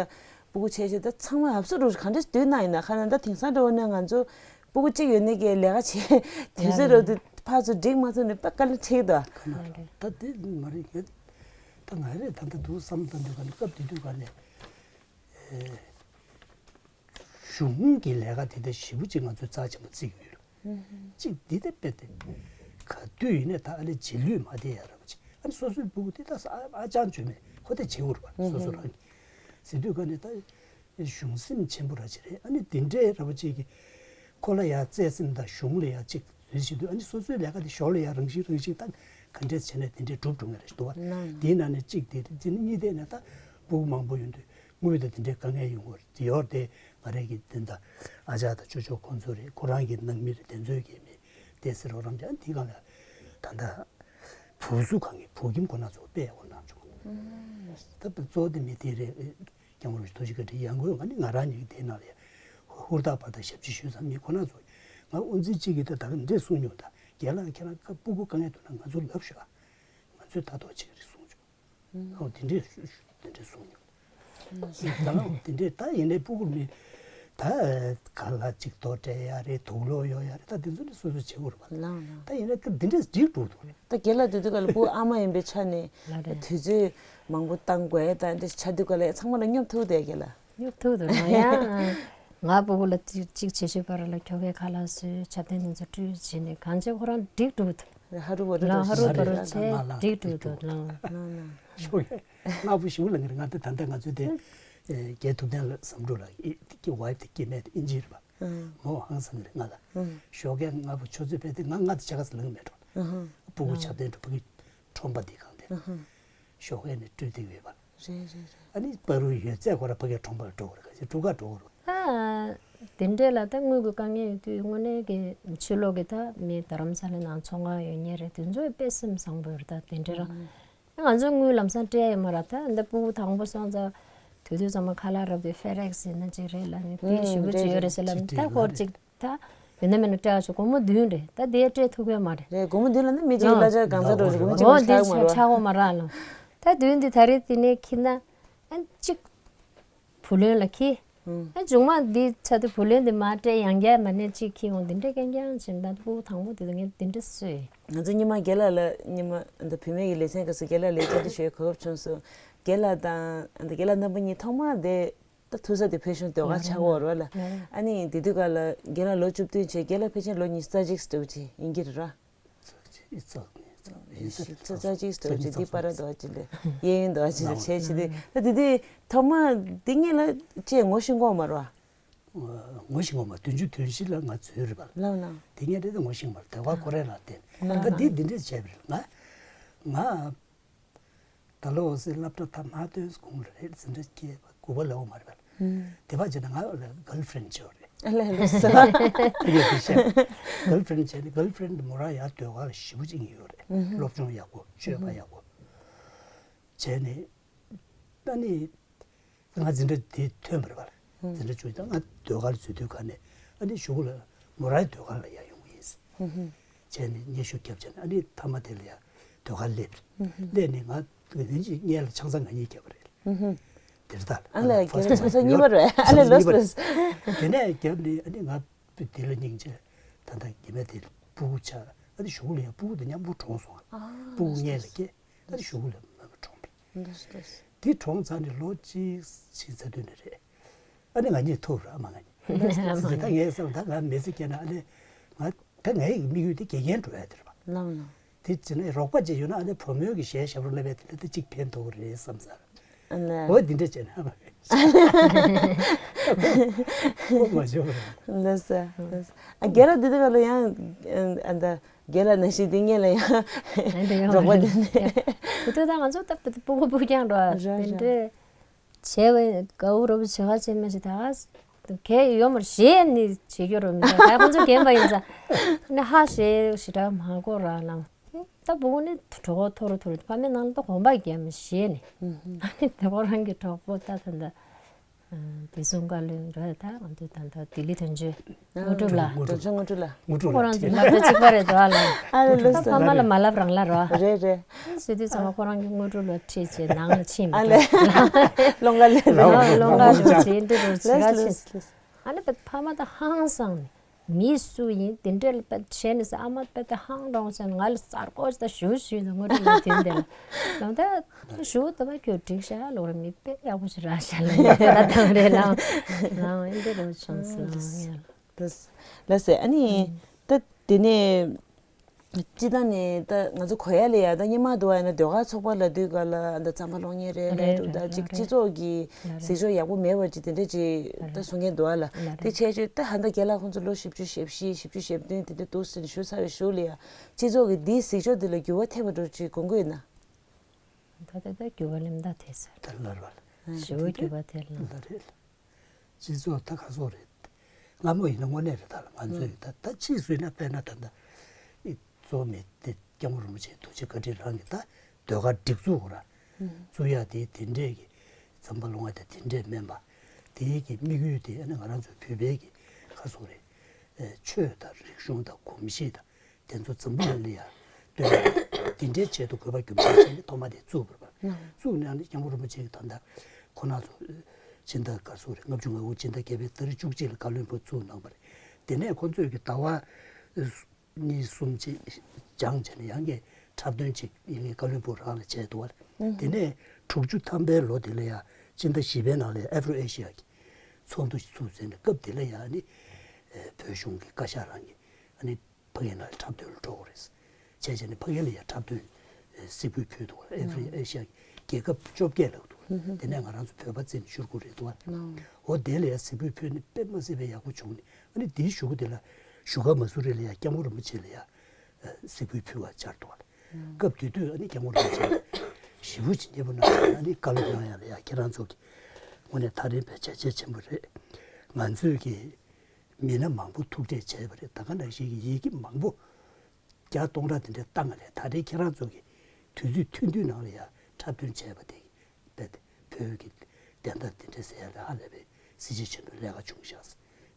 ཕྲུ་གུ་ཆེ་ཆེ་ད་ཚང་མ་ཨབ་སུ་རུ་ག་འདྲས་སྡོད་ན་ཡིན་ན་ཁ་ན་ད་དེང་སང་འདྲ་བོ་ན་ང་ཚོ་ཕྲུ་གུ་གཅིག་ཡོད་ནས་ཀྱི་ལས་ཀ་བྱེད་དུས་ཚོད་རོ་དུ་ཕར་ཚུར་འགྲིག་མ་ཐུབ་ནས་དཔེ་དཀའ་ལས་འཕྲད་ཀྱི་འདུག་ད་དེ་མ་རེད། ངས་ད་ང་རེད་ད་ལྟ་འདུག་བསམ་བློ་བཏང་དུས་ག་ནས་སྐབས་དེ་དུས་ག་ནས་གཞུང་གི་ལས་ཀ་དེ་འདྲ་ཞེ་པོ་ཅིག་ང་ཚོས་རྩ་ཆེན་པོ་བརྩི་གི་ཡོད། གཅིག་འདི་ལྟ་དཔེ་དེ་ག་དུས་ཡིན་ནས་ད་ཨ་ལེ་རྗེས་ལུས་མ་བསྡད་ཡ་ར་བ་ཅིག་ཨ་ནི་སོ་སོའི་ཕྲུ་གུ་དེ་ད་ས་ཨ་ཅང་བཅོས་མེད་ཁོ་དེ་བྱེད་དགོས་རེད་པ། སོ་སོ་རང་གི་ཟེར་དུས་ག་ནས་ད་གཞུང་སེམས་ཆེན་པོ་ར་ཅིག་རེད། ཨ་ནི་འདི་འདྲའི་ར་བ་ཅིག་གི་ཁོ་ལ་ཡ་བརྩེ་སེམས་དང་གཞུང་ལ་ཡ་ཅིག་ཟེར་བྱེད་དུས་ཨ་ནི་སོ་སོའི་ལས་ཀ་དེ་ཞོར་ལ་ཡ་རང་བཞིན་རང་བཞིན་ད་ག་འདྲས་བྱས་ནས་དེ་འདྲས་འགྲུབ་འགྲོ་ངེས་རེད་འདུག་བ། དེའི་ནང་ནས་གཅིག་དེ་རེད། དེ་ནི་གཉིས་དེ་ནས་ད་ཕྲུ་གུ་མང་པོ་ཡོང་དུས། དངུལ་དང་དེ་འདྲའི་དཀའ་ངལ་ཡོང་གི་རེད། དེ་ཡོད་དེ་ང་རང་གི་དེ་འདྲ་ཨ་ཅག་དང་ཅོ་ཅོ་ཁོང་ཚོ་རེད། ཁོ་རང་གི་ནང་མི་རེད། དེ་ཚོའི་གི་མི་དེ་ཟེར་རོགས་རམ་བྱ་འདི་གང་ལ་ད་ལྟ་བུ་གཟུགས་གང་གི་བུ་ཁྱིམ་ཁོ་ན་ཚོ་དཔེ་ཡག་པོ་གནང་བྱུང་། ད་གཙོ་བོ་དེ་མི་དེ་རེད། སྐྱབས་མགོན་རིན་པོ་ཆེ་ཐུགས་རྗེ་བཀའ་དྲིན་ཡང་སྒོས་ང་ནི་ང་རང་ཉིད་ཀྱི་དེ་ནང་ལ་ཧུར་ཐག་པ་དང་ཞབས་ཕྱི་ཞུས་ཙང་མི་ཁོ་ན་ཚོ་ང་དབུ་འཛིན་གཅིག་གིས་ད་ད་ག་འདྲས་གསུངས་མྱོང་། ད་རྒན་ལགས་ཁྱེད་རང་སྐབས་སྤུ་གུ་དཀའ་ངལ་འདུག་ན་ང་ཚོ་ལབ་ཤོག་ང་ཚོས་ད་ཐོག་བྱེད་ཀྱི་རེད་གསུངས་བྱུང་། ཨོ་དེ་འདྲས་དེ་འདྲས་གསུངས་མྱོང་། ད་ལོ་དེ་འདྲས་ད་ཡིན་ནའི་སྤུ་གུ་མི་ད་ག་ལ་གཅིག་ཐོག་སྤྲད་ཡ་རེད། དུག་ལོག་ཡོད་ཡ་རེད། ད་དེ་ཚོ་ནི་སོ་སོ་བྱེད་དགོས་རེད་པ། ལགས་ལགས། ད་ཡིན་ནའི་ད་འདི་འདྲས་འགྲིག་འགྲོ་འདུག་ད་རྒན་ལགས་དེ་དུས་ག་ལ་སྤུ་གུ་ཨ་མ་ཡིན་པའི་ཆ་ནས་ལགས་རེད། དུས་ཚོད་མང་པོ་བཏང་དགོས་ད་འདྲས་ཆ་དུས་ག་ལ་ཚང་མ་ལ་སྙོབ་ཐུབ་དེ་རྒན་ལགས། སྙོབ་ཐུབ་འདུག་ན་ཡང་། ང་སྤུ་གུ་ལ་གཅིག་གཅིག་བྱེད་ཤེས་པ་ར་ལ་ཁྱོ་གའི་ཁ་ལག་བཟོས་ཆ་ཚང་དེ་ཚོ་སྤྲོད་བྱས་ནས་གང་བྱས་ཁོ་རང་འགྲིག་འགྲོ་འདུག་ཧ་རུ་བ་རུ་ལ་ཧ་རུ་བ་རུ་བྱས་འགྲིག་འགྲོ་འདུག་ལ། ཞོགས་ཀས་སྔ་པོ་ཞིག་ལ་ངེར་ང་དེ་ད་ལྟ་ང་ཚོའི་དེ་རྒྱལ་ཐུབ་བསྟན་ལ་བསམ་འགྲུབ་ལ་ཀྱི་ཝའི་ཕི་དེ་སྐྱེ་དམན་དེ་ཨིན་ཇི་རེད་པ། མོ་ཧང་སང་རེད་ང་ལ། ཞོགས་ཀས་སྔ་པོ་ཆུ་ཚོད་ཕེབས་དེ་ང་ང་དེ་ཆ་ག་ས་ལངས་མེད་འགྲོ། སྤུ་གུ་ཆ་ཚང་འགྲོ་ཕ་གི་ཁྲོམ་པ་དེ་གང་དེ། ཞོགས་ཀས་ནས་སྤྲོད་བསྡད་ཡོད་པ། རེད་རེད་རེད། ཨ་ནི་པ་རུ་ཡོད་ཚད་ཁོ་ར་ཕ་གིར་གྲོང་པར་འགྲོ་དགོས་རེད། ག་ཚོད་གྲུ་ཁ་འགྲོ་དགོས་རེད། ཨ། དེ་འདྲས་ལ་ད་དངུལ་གྱི་དཀའ་ངལ་ཡོད་དུས་དངོས་གནས་ཀྱི་ཕྱི་ལོགས་ཀྱི་ད་མི་རྡ་རམ་ས་ལའི་ནང་ཚོང་ཁང་ཡོད་མཁན་རེད། དེ་ཚོས་དཔེ་སེམས་བཟང་པོ་ཡོད་རེད། ད་དེ་འདྲས་ར་ང་ཚོས་དངུལ་ལམ་སང་སྤྲད་ཡོད་མ་རེད། ད་འདི་སྤུ་གུ་དང་པོ་སོང་ཙང་དུས་དུས་ཚང་མ་ཁ་ལག་རག་དུས་ཧྥེ་རེག་སི་ཡིན་ན་ཅིག་རེད་ལབ་ནས་དེ་ཞུ་གི་ཅིག་ཡོད་རེད་ཟེར་ལབ་ནས་ད་ཁོར་ཅིག་ད་ཡོད་ན་མེད་ན་སྤྲད་ཆོག་སྒོར་མོ་བདུན་རེད། ད་དེ་སྤྲད་ཐུབ་ཀྱི་མ་རེད། རེད། སྒོར་མོ་བདུན་ལ་ནི་མི་གཅིག་གླ་ཆ་གང་ཚ་འགྲོ་རེད། སྒོར་མོ་གཅིག་མ་ཆག་མ་རག་ལ། ད་བདུན་འདི་ད་རེས་དེ་ནས་ཁྱི་ན་ཨ་གཅིག་བུ་ལོན་ལ་ཁྱི་ཨ་མཇུག་མ་འདི་ཚ་དུ་བུ་ལོན་འདི་མ་སྤྲད་ཡང་བསྐྱར་མ་ནས་གཅིག་ཁྱི་འོང་། འདི་འདྲ་རྐྱང་རྐྱང་བྱེད་ད་ཕྲུ་གུ་དང་པོ་དེ་ཚོ་ངས་འདི་འདྲ་གསོས། ང་ཚོ་ཉི་མ་རྒན་ལགས་ལ་ཉི་མ་འདི་བུད་མེད་ཀྱི་ལེ་ཚན་སྐབས་སུ་རྒན་ལགས་ལས་བཅར་འདྲི་ཞུ་བའི་གོ་སྐབས་བྱུང་སོང་། རྒན་ལགས་དང་འདི་རྒན་ལགས་རྣམ་པ་གཉིས་ཐོག་མར་འདི། ད་ཐུག་ས་དེ་བོད་གཞུང་ཟློས་གར་ཆགས་ཡོད་རེད་ལ། ཨ་ནི་དེ་དུས་སྐབས་ལ་རྒན་ལགས་ལོ་བཅུ་བདུན་བྱས། རྒན་ལགས་ཕལ་ཆེར་ལོ་ཉི་ཤུ་རྩ་གཅིག་ཙམ་ཅིག་ཡིན་གྱི་རེད་ར། ཉི་ཤུ་རྩ་གཅིག་ཙམ་ཅིག་འདི་པར་འདུག་ཅི་ལས་གཡས་གཡོན་འདུག་ཅི་ལས་བྱས་བྱས་ཏེ་ད་དེ་དུས་ཐོག་མ་འདི་ངེད་ལ་ཅེས་ངོ་ཤེས་གོ་མ་རེད་བ། ངོ་ཤེས་གོ་མ་བདུན་ཅུ་དོན་བཞི་ལ་ང་འཛུལ་རེད་པ། ལགས་ལགས། དེ་ངས་དེ་ངོ་ཤེས་མ་རེད། ཟློས་གར་ཁོ་རེ་ལ་བརྟེན་ད་འདི་འདི་འདྲས་བྱས་པ་རེད། ང་ང་། ད་ལོ་སློབ་གྲྭ་མཐར་མ་ཐོན་གོང་ལ་རེད། འཛིན་གྲྭ་བརྒྱད་པ་དགུ་པ་ལ་འོ་མ་རེད་པ། དེ་བ་བྱས་ན་ང་ལ་གརལ་ཕི་རེན་ཌི་བྱས་པ་རེད། ཨ་ལས་ལས་སོ། དེ་གས་དེ་བཤད། གརལ་ཕི་རེན་ཌི་བྱས་ནས་གརལ་ཕི་རེན་ཌི་མོ་རང་ཡང་ཟློས་གར་ཞེ་པོ་ཅིག་ཡིན་ཡོད་རེད། སློབ་སྦྱོང་ཡག་པོ་སྤྱོད་པ་ཡག་པོ་བྱས་ནས་ད་ནི། ང་འཛིན་གྲྭ་དེ་ཐོན་པ་རེད་པ། འཛིན་གྲྭ་བཅུ་ད་ང་ཟློས་གར་ལ་འཛུལ་དུས་ག་ནས་ཨ་ནི་གཞུག་ལ་མོ་རང་ཟློས་གར་ལ་ཡར་ཡོང་གི་ཡིན། བྱས་ནས་སྙན་ཞུ་བརྒྱབ་བྱས་ནས་ཨ་ནི་མཐའ་མ་དེ་ལ་ཡར་ཟློས་གར་སླེབས། སླེབས་ནས་ང་དེ་རིང་གི་སྔོན་ལ་ཆང་ས་ང་གཉིས་བརྒྱབ་པ་རེད། དེར་ད་ཨ་ལས་རྒན་ཆང་ས་གཉིས་པ་རེད། ཨ་ལས་ལོས་ལོས། དེ་ནས་བརྒྱབ་ནས་ཨ་ནི་ང་དེ་ལ་སྙིང་རྗེ་ད་ལྟ་རྒན་མ་དེ་ཕྲུ་གུ་ཆགས། ཨ་ནི་གཞུག་ལ་ཡང་ཕྲུ་གུ་དེ་མཉམ་པོ་གྲོངས་སོང་། ཕྲུ་གུ་སྔོན་ལ་སྐྱེས། ཨ་ནི་གཞུག་ལ་མ་གྲོངས་པ་རེད། འདུག་འདུག་དེ་གྲོངས་ཚར་ནས་ལོ་གཅིག་ཕྱིན་ཚར་དུས་ནས་རེད། ཨ་ནི་ང་གཉིས་ཐུག་ར་མ་ང་གཉིས། ད་ངའི་བསམ་ད་ང་མི་ཚེ་སྐྱེལ་ན་ཨ་ནི་ང་ད་ངའི་དམིགས་ཡུལ་དེ་དགེ་རྒན་འགྲོ་ཡ་དེ་རེད་པ། ལགས་ལགས། དེ་བྱས་ན་རོགས་པ་ཅིག་ཡོད་ན་ཨ་ནི་བུ་མོའི་གི་གཞས་ཞབས་བྲོ་བསླབ་ཡ་དེ་ལ་ད་གཅིག་ཕན་ཐོགས་རེད་བསམ་ཚར། ཨ་ལས། འོ་འདི་འདྲ་བྱས་ན་ཨ་མ་རེད། ཁོ་མ་བྱོས་པ་རེད། ལགས་སོ། ལགས་སོ། ཨ། རྒན་ལགས་འདི་དུས་སྐབས་ལ་ཡང་ཨ་ད་རྒན་ལགས་ནང་བཞིན་འདི་སྔོན་ལ་ཡང་ཨ་འདི་ཡང་རོགས་པ་འདི་ནས། དེ་དུས་ད་ང་ཚོ་སྟབས་དེ་སྤུ་གུ་སྤུ་རྐྱང་འགྲོ་བ་རེད་དེ་རེད། འདྲ། བྱས་པའི་དགའ་བོ་རོ་པོ་བྱེད་ཁ་བྱེད་མ་ཞིག་ད་གས་ཡོད་མར་ཞེས་ནི་བྱེད་རྒྱུ་རོ་མི་འདུག་ད་ཁོང་ཚོ་རྒན་པ་ཡིན་ཙང་ནི་ཧ་ཞེས་ཞེ་དྲག་མ་གོ་ར་ལ། ད་བུ་གུ་ནི་གྲོད་ཁོག་མཐོ་རུ་མཐོ་རུ་ཕ་མའི་ནང་ལ་ད་གོམ་པ་རྒྱབ་མི་ཞེས་ནི། ཨ་ནི་དེ་ཁོ་རང་གི་གྲོགས་པོ་ད་ད་ད་བདེ་སྲུང་བཀའ་བློན་ར་ད་ང་ཚོ་ད་ད་ལྡི་ལི་དོན་གཅོད་དངོས་གྲུབ་ལགས། དོན་གཅོད་དངོས་གྲུབ་ལགས། དངོས་གྲུབ་ཁོ་རང་ཚོ་ལག་པ་གཅིག་པ་རེད་དོ་ཨ་ལ། ཨ་ལ་ལགས་སོ། ད་ཕ་མ་ལ་མ་ལབ་རང་ལ་རོ། རེད་རེད། ཟེར་དུས་ཚང་མ་ཁོ་རང་གི་དངོས་གྲུབ་ལ་ཁྲིད་བྱས་ནང་ལ་ཕྱིན་ཨ་ལས། ལོང་ག་ལས་རེད། ལོང་ག་ལས་བྱས་འདི་རུ་ལགས་ཞིག་ལ་ཕྱིན། ལགས་ལགས། ཨ་ནི་ཕ་མ་ད་ཧང་སང་ནས་མི་སུ་ཡིན་དེ་འདྲ་ལ་བྱས་ནས་ཨ་མ་དཔེ་ད་ཧང་འདྲ་བྱས་ནས་ང་ལ་གསར་སྐོར་ད་ཞུ་ཞུས་ནས་དངོས་གྲུབ་ལ་དེ་འདྲ་ལ་ལོང་ད་ཞུ་ད་པ་ཁྱོད་འགྲིག་ཤག་ལོ་ར་མི་དཔེ་ཡག་པོ་ཞིག་རག་ཤག་ལ་ད་དང་རེད་ལ་ལ་ཨེ་འདྲ་རུ་བྱུང་སོང་ལ། ལགས་སོ། ཨ་ནི་ད་དེ་ནས། སྤྱིར་བཏང་ནས་ད་ང་ཚོ་གོ་ཡ་ལ་ཡ་ད་སྔོན་མ་དུ་བ་ཡིན་ན་ཟློས་གར་ཚོགས་པ་ལ་དུས་སྐབས་ལ་ད་རྩམ་པ་སློང་མཁན་རེད། རེད་རེད་རེད། ད་ཅིག་རེད་སྤྱི་ཚོགས་ཀྱི་ལ་རེད། གཟིགས་ཕྱོགས་ཡག་པོ་མེད་པ་ཅིག་དེ་འདྲ་ཅིག་ལ་ད་རེད། གསུང་མཁན་འདུག་བ་ལ། ལ་དེ་རེད། བྱས་ཆོད་ད་ཧ་ད་རྒན་ལགས་ཁོང་ཚོ་ལོ་བཞི་བཅུ་ཞེ་བཞི་བཞི་བཅུ་ཞེ་བདུན་དེ་འདྲ་འདུག་ཟེར་ནས་ཞུ་ཚར་བའི་གཞུག་ལ་ཡ་སྤྱི་ཚོགས་ཀྱི་འདིའི་གཟིགས་ཕྱོགས་འདི་ལ་འགྱུར་བ་ཐེབས་པ་འདྲ་ཅིག་དགོངས་ཀྱི་ཡོད་ན། ད་ད་ད་འགྱུར་བ་ལེམ་ད་ཐེབས་ཟེར། ད་ལར་བ་ལ། ཞེ་པོ་འགྱུར་བ་ཐེབས་ལ། ལ་རེད་ལ། སྤྱི་ཚོགས་ད་ག་སོག་རེད། སྔ་མོ་ཡིན་ན་དངོས་གནས་རེད་ད་ལ་ང་ཚོ་ཡིན་ད་ད་ཕྱིས་སུ་ཡིན་ན་དཔེར་ན་ད་ལྟ་ཨི་གཙོ་བོ་མེད་དེ་སྐྱབས་མགོན་རིན་པོ་ཆེ་ཐུགས་རྗེ་བཀའ་དྲིན་རང་གིས་ད་ཟློས་གར་སྒྲིག་འཛུགས་ར་བཙུགས་ཡ་དེ་དེ་འདྲས་ཀྱི་རྩམ་པ་སློང་བ་དེ་དེ་འདྲས་མིན་པ་དེའི་གི་དམིགས་ཡུལ་དེ་ཨ་ནི་ང་རང་ཚོ་བོད་པའི་གི་ག་སོག་རེད། ཆོས་དང་རིག་གཞུང་དང་གོམས་གཤིས་དང་། དེ་ཚོ་འཛམ་བུ་གླིང་ལ་ཡང་སྟོན་པ་འདི་འདྲའི་ཆེད་དུ་དགོས་པ་རྒྱུ་མཚན་བྱས་ནས་ཐོག་མ་དེ་བཙུགས་པ་རེད་པ། བཙུགས་ནས་ཨ་ནི་སྐྱབས་མགོན་རིན་པོ་ཆེ་གི་ད་ལྟ་ཁོ་རང་ཚོ་སྤྱི་ཟླ་ག་སོག་རེད། ལྔ་བཅུ་ང་དགུ་སྤྱི་ཟླ་བརྒྱད་པའི་ཏ་རིག་བཅུ་གཅིག་ལ་བཀའ་བློན་སྦུག་བཙུགས་གནང་པ་རེད། དེ་ནས་ཁོ་ཚོས་ཀྱི་ཟླ་བ་གཉིས་གསུམ་ཅིག་སྦྱངས་བྱས་ནས་ཡང་གི་འཁྲབ་སྟོན་ཅིག་ཡིན་གྱི་བཀའ་བློན་སྦུག་རང་ལ་བྱས་འདུག་བ། དེ་ནས་དྲུག་ཅུ་ཐམ་པའི་ལོ་དེ་ལ་ཡང་སྤྱི་ཟླ་བཞི་པའི་ནང་ལ་ཨེ་ཕྲོ་ཨེ་ཤི་ཡ་གི་ཚོགས་འདུ་ཞིག་ཚུགས་ཟིན་ནས་སྐབས་དེ་ལ་ཡང་ཨ་ནི་བོད་གཞུང་གི་བཀའ་ཤག་རང་གི་ཨ་ནི། ཕ་གི་ནང་ལ་འཁྲབ་སྟོན་ལ་འགྲོ་དགོས་རེད། བྱས་བྱས་ནས་ཕ་གི་ལ་ཡང་འཁྲབ་སྟོན་གཟིགས་འབུལ་ཕུལ་འདུག་བ། ཨེ་ཧྥེ་རི་ཨེ་ཤི་ཡ་རྒྱལ་ཁབ་བཅོ་བརྒྱད་ལ་འདུག་བ། དེ་ནས་ང་རང་ཚོ་བོད་པ་བརྩིས་ནས་བཞུགས་དགོས་རེད་འདུག་བ། འོ་དེ་ལ་ཡང་གཟིགས་འབུལ་ཕུལ་ནས་དཔེ་མ་སྲིད་པའི་ཡག་པོ་བྱུང་ནས་ཨ་ནི་དེའི་གཞུག་གུ་དེ་ལ་བཞུགས་སྒར་མ་སུ་རི་ལ་ཡང་སྐྱབས་མགོན་རིན་པོ་ཆེ་ལ་ཡང་གཟིགས་འབུལ་ཕུལ་བ་བཅར་འདུག་བ། སྐབས་དེ་དུས་ཨ་ནི་སྐྱབས་མགོན་རིན་པོ་ཆེ་ཞེ་པོ་ཅིག་མཉེས་པོ་གནང་ནས་ཨ་ནི་བཀའ་སློབ་གནང་ཡ་ལ་ཡང་ཁྱེད་རང་ཚོ་གི་དངོས་གནས་ཐག་རིང་བའི་བྱས་རྗེས་ཆེན་པོ་རེད། ང་ཚོས་ཀྱི། མི་སྣ་མང་པོ་ཐུག་འཕྲད་བྱས་པ་རེད། ད་ག་ནང་བཞིན་གྱི་ཡི་གེ་མང་པོ་བརྒྱ་སྟོང་ཕྲག་དེ་འདྲའི་བཏང་བ་རེད། ད་རེས་ཁྱེད་རང་ཚོ་གིས་དུས་ཚོད་ཐུང་ཐུང་ནང་ལ་ཡང་འཁྲབ་སྟོན་བྱས་པ་དེ་རྦད་དེ་བོད་ཀྱི་བདེན་མཐའ་དེ་འདྲ་གསལ་ཡག་ལ་ཧ་ལས་པའི་གཟི་བརྗིད་ཆེན་པོའི་ལས་ཀ་བྱུང་ཤག་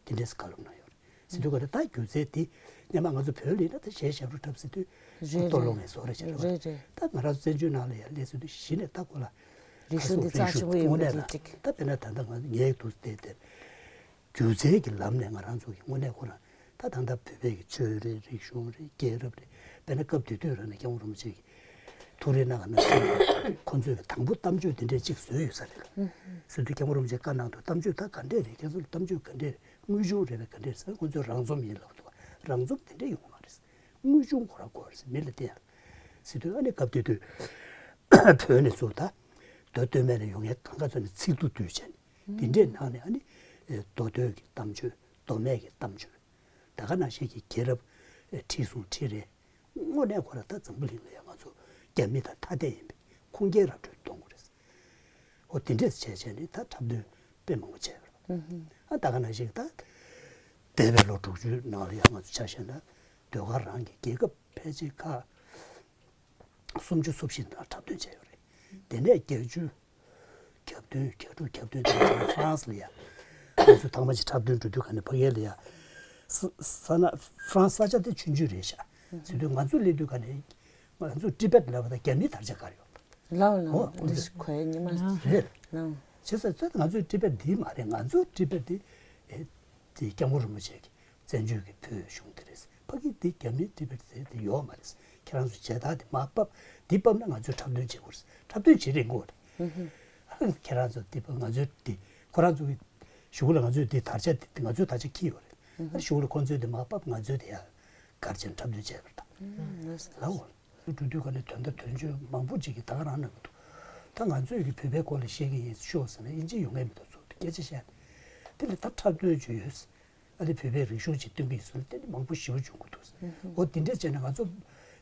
དེ་འདྲས་བཀའ་སློབ་གནང་ཡོད་རེད། ཟེར་དུས་ག་རེ་ད་སྒྱུ་རྩལ་འདི་སྔོན་མ་ང་ཚོ་བོད་ལ་ཡིན་ན་ད་གཞས་ཞབས་བྲོ་འཁྲབ་ཟེར་དུས་རེད་ལྟོ་སློང་ངེས་བཟོ་རེ་བྱེད་རེད་པ། རེད་རེད། ད་ང་རང་ཚོ་བཙན་བྱོལ་ནང་ལ་ཡང་སླེབས་ཟེར་དུས་གཞི་ནས་ད་ཁོ་ལ་རིག་གཞུང་འདི་རྩ་ཆེན་པོ་ཡིན་པ་དངོས་གནས་དེ་ལ་གཅིག་ད་དཔེར་ན་ད་ལྟ་ང་ངའི་དུས་དེ་དེར། སྒྱུ་རྩལ་གྱི་ལམ་ནས་ང་རང་ཚོ་གི་དངོས་གནས་ཁོ་རང་ད་ད་ལྟ་བོད་པའི་གི་ཆོས་རེད། རིག་གཞུང་རེད། རྒྱལ་རབས་རེད། དཔེར་ན་སྐབས་དེ་དུས་རང་ནས་སྐྱབས་མགོན་རིན་པོ་ཆེ་གི་ཐུགས་རེ་གནང་གནང་ཁོ་ཚོས་གི་དང་པོ་གཏམ་བརྗོད་དེ་འདྲས་གཅིག་བཟོས་ཡོད་ས་རེད། ཟེར་དུས་སྐྱབས་མགོན་རིན་པོ་ཆེས་བཀའ་གནང་འདུག་གཏམ་བརྗོད་ད་ག་འདྲས་རེད། ཁྱེད་ཚོ་ལ་གཏམ་བརྗོད་ག་འདྲས་རེད། དངོས་བྱུང་རེད་པས་ག་འདྲས་རེད་ཟེར་ཁོ་ཚོས་རང་རྩོམ་ཡིན་ལབ་འདུག་རང་རྩོམ་དེ་འདྲས་ཡོང་གི་མ་རེད། དངོས་བྱུང་ཁོ་རང་དགོས་རེད་ཟེར་མི་ལ་བསྟན་ཡ་ཟེར་དུས་ཨ་ནི་སྐབས་དེ་དུས་བོད་ནས་ཚུར་ད་མདོ་སྟོད་སྨད་ལ་ཡོང་མཁན་གང་ག་ཚོ་ནས་ཚིག་ཐོ་བསྡུས་བྱས་ནས་དེ་འདྲས་ནང་ནས་ཨ་ནི་མདོ་སྟོད་ཀྱི་གཏམ་བརྗོད། མདོ་སྨད་ཀྱི་གཏམ་བརྗོད། ད་ག་ནང་བཞིན་གྱི་རྒྱལ་རབས་ཁྲི་སྲོང་ཁྲི་རལ། དངོས་གནས་ཁོ་ར་ད་འཛམ་བུ་གླིང་ལ་ཡང་ང་ཚོ་རྒྱ་མི་དང་ཐ་དད་ཡིན་པའི་ཁུངས་སྐྱེལ་ར་སྤྲོད་གཏོང་དགོས་རེད། འོ་དེ་འདྲས་བྱས་བྱས་ནས་ད་འཁྲབ་སྟོན་དཔེ་མང་པོ་བྱས་པ་རེད། ཨ་ད་ག་ནང་བཞིན་གྱི་ད་འདས་པའི་ལོ་དྲུག་ཅུའི་ནང་ལ་ཡང་ང་ཚོ་ཆ་བཞག་ན་ཟློས་གར་རང་གི་རྒྱལ་ཁབ་ཕལ་ཆེར་ཁག་སུམ་ཅུ་སོ་བཞི་ནང་འཁྲབ་སྟོན་བྱས་ཡོད་རེད། དེ་ནས་བརྒྱད་ཅུ། གྱ་བདུན་གྱ་དྲུག་གྱ་བདུན་དེ་ཚོ་ཧྥ་རན་སི་ལ་ཡ། ང་ཚོ་ཐང་མ་ཅིག་འཁྲབ་སྟོན་འགྲོ་དུས་ག་ནས་ཕ་གི་ལ་ཡ། ས་ས་ན་ཧྥ་རན་སི་ས་ཆ་དེ་ཆུང་ཆུང་རེད་ཤག་ཟེར་དུས་ང་ཚོ་སླེབས་དུས་ག་ནས་ང་ཚོ་ཏི་བེད་ལབ་པ་དང་རྒྱ་མིའི་དར་ཆ་ག་རེ་ཡོད། ལའོ་ལའོ། འོ་འདི་ཁོའི་ཉི་མ་རེད། ལའོ། བྱས་ཙང་ང་ཚོའི་ཏི་བེད་འདི་མ་རེད། ང་ཚོའི་ཏི་བེད་འདི་ཨེ་དེ་སྐྱབས་མགོན་རིན་པོ་ཆེ་གི་བཙན་བྱོལ་གྱི་བོད་གཞུང་དེ་རེད། ཕ་གི་འདི་རྒྱ་མིའི་ཏི་བེད་ཟེར་དེ་ཡོད་མ་རེད། ཁྱེད་རང་ཚོ་མཇལ་དར་དེ་མར་ཕབ། འདི་ཕབ་ན་ང་ཚོས་འཁྲབ་སྟོན་བྱེད་དགོས་རེད། འཁྲབ་སྟོན་བྱེད་རན་གྱི་ཡོད་རེད། ཁྱེད་རང་ཚོ་འདི་ཕབ། ང་ཚོས་འདི་ཁོ་རང་ཚོ་གི་གཞུག་ལ་ང་ཚོས་འདི་དར་ཆ་འདི་ང་ཚོའི་དར་ཆ་འཁྱེར་ཡོད་རེད། གཞུག་ལ་ཁོ་ཚོས་འདི་མར་ཕབ། ང་ཚོས་འདི་ཡར་གར་བྱས་འཁྲབ་སྟོན་བྱས་པ་རེད། ལའོ། འགྲོ་དུས་ག་ནས་དོན་དག་དོན་གཅོད་མང་པོ་ཅིག་གིས་ད་ག་རང་གནང་གི་འདུག་ད་ང་ཚོས་ཀྱི་བོད་པའི་སྐོར་ལ་བཤད་ཀྱི་ཡིན་ཤོག་ཟེར་ན་ཨིན་ཇི་ཡོང་མཁན་མི་འདུག་ཚུར་སྐད་ཆ་བཤད་ནས། དེ་ལ་ད་འཁྲབ་སྟོན་བྱོས་ཡོད། ཨ་ནི་བོད་པའི་རིག་གཞུང་ཅིག་སྟོན་གྱི་ཡོད་ཟེར་ནས་དེ་ནི་མང་པོ་ཞེ་པོ་བྱུང་གི་འདུག། འོ་དེ་འདྲས་བྱས་ནས་ང་ཚོ་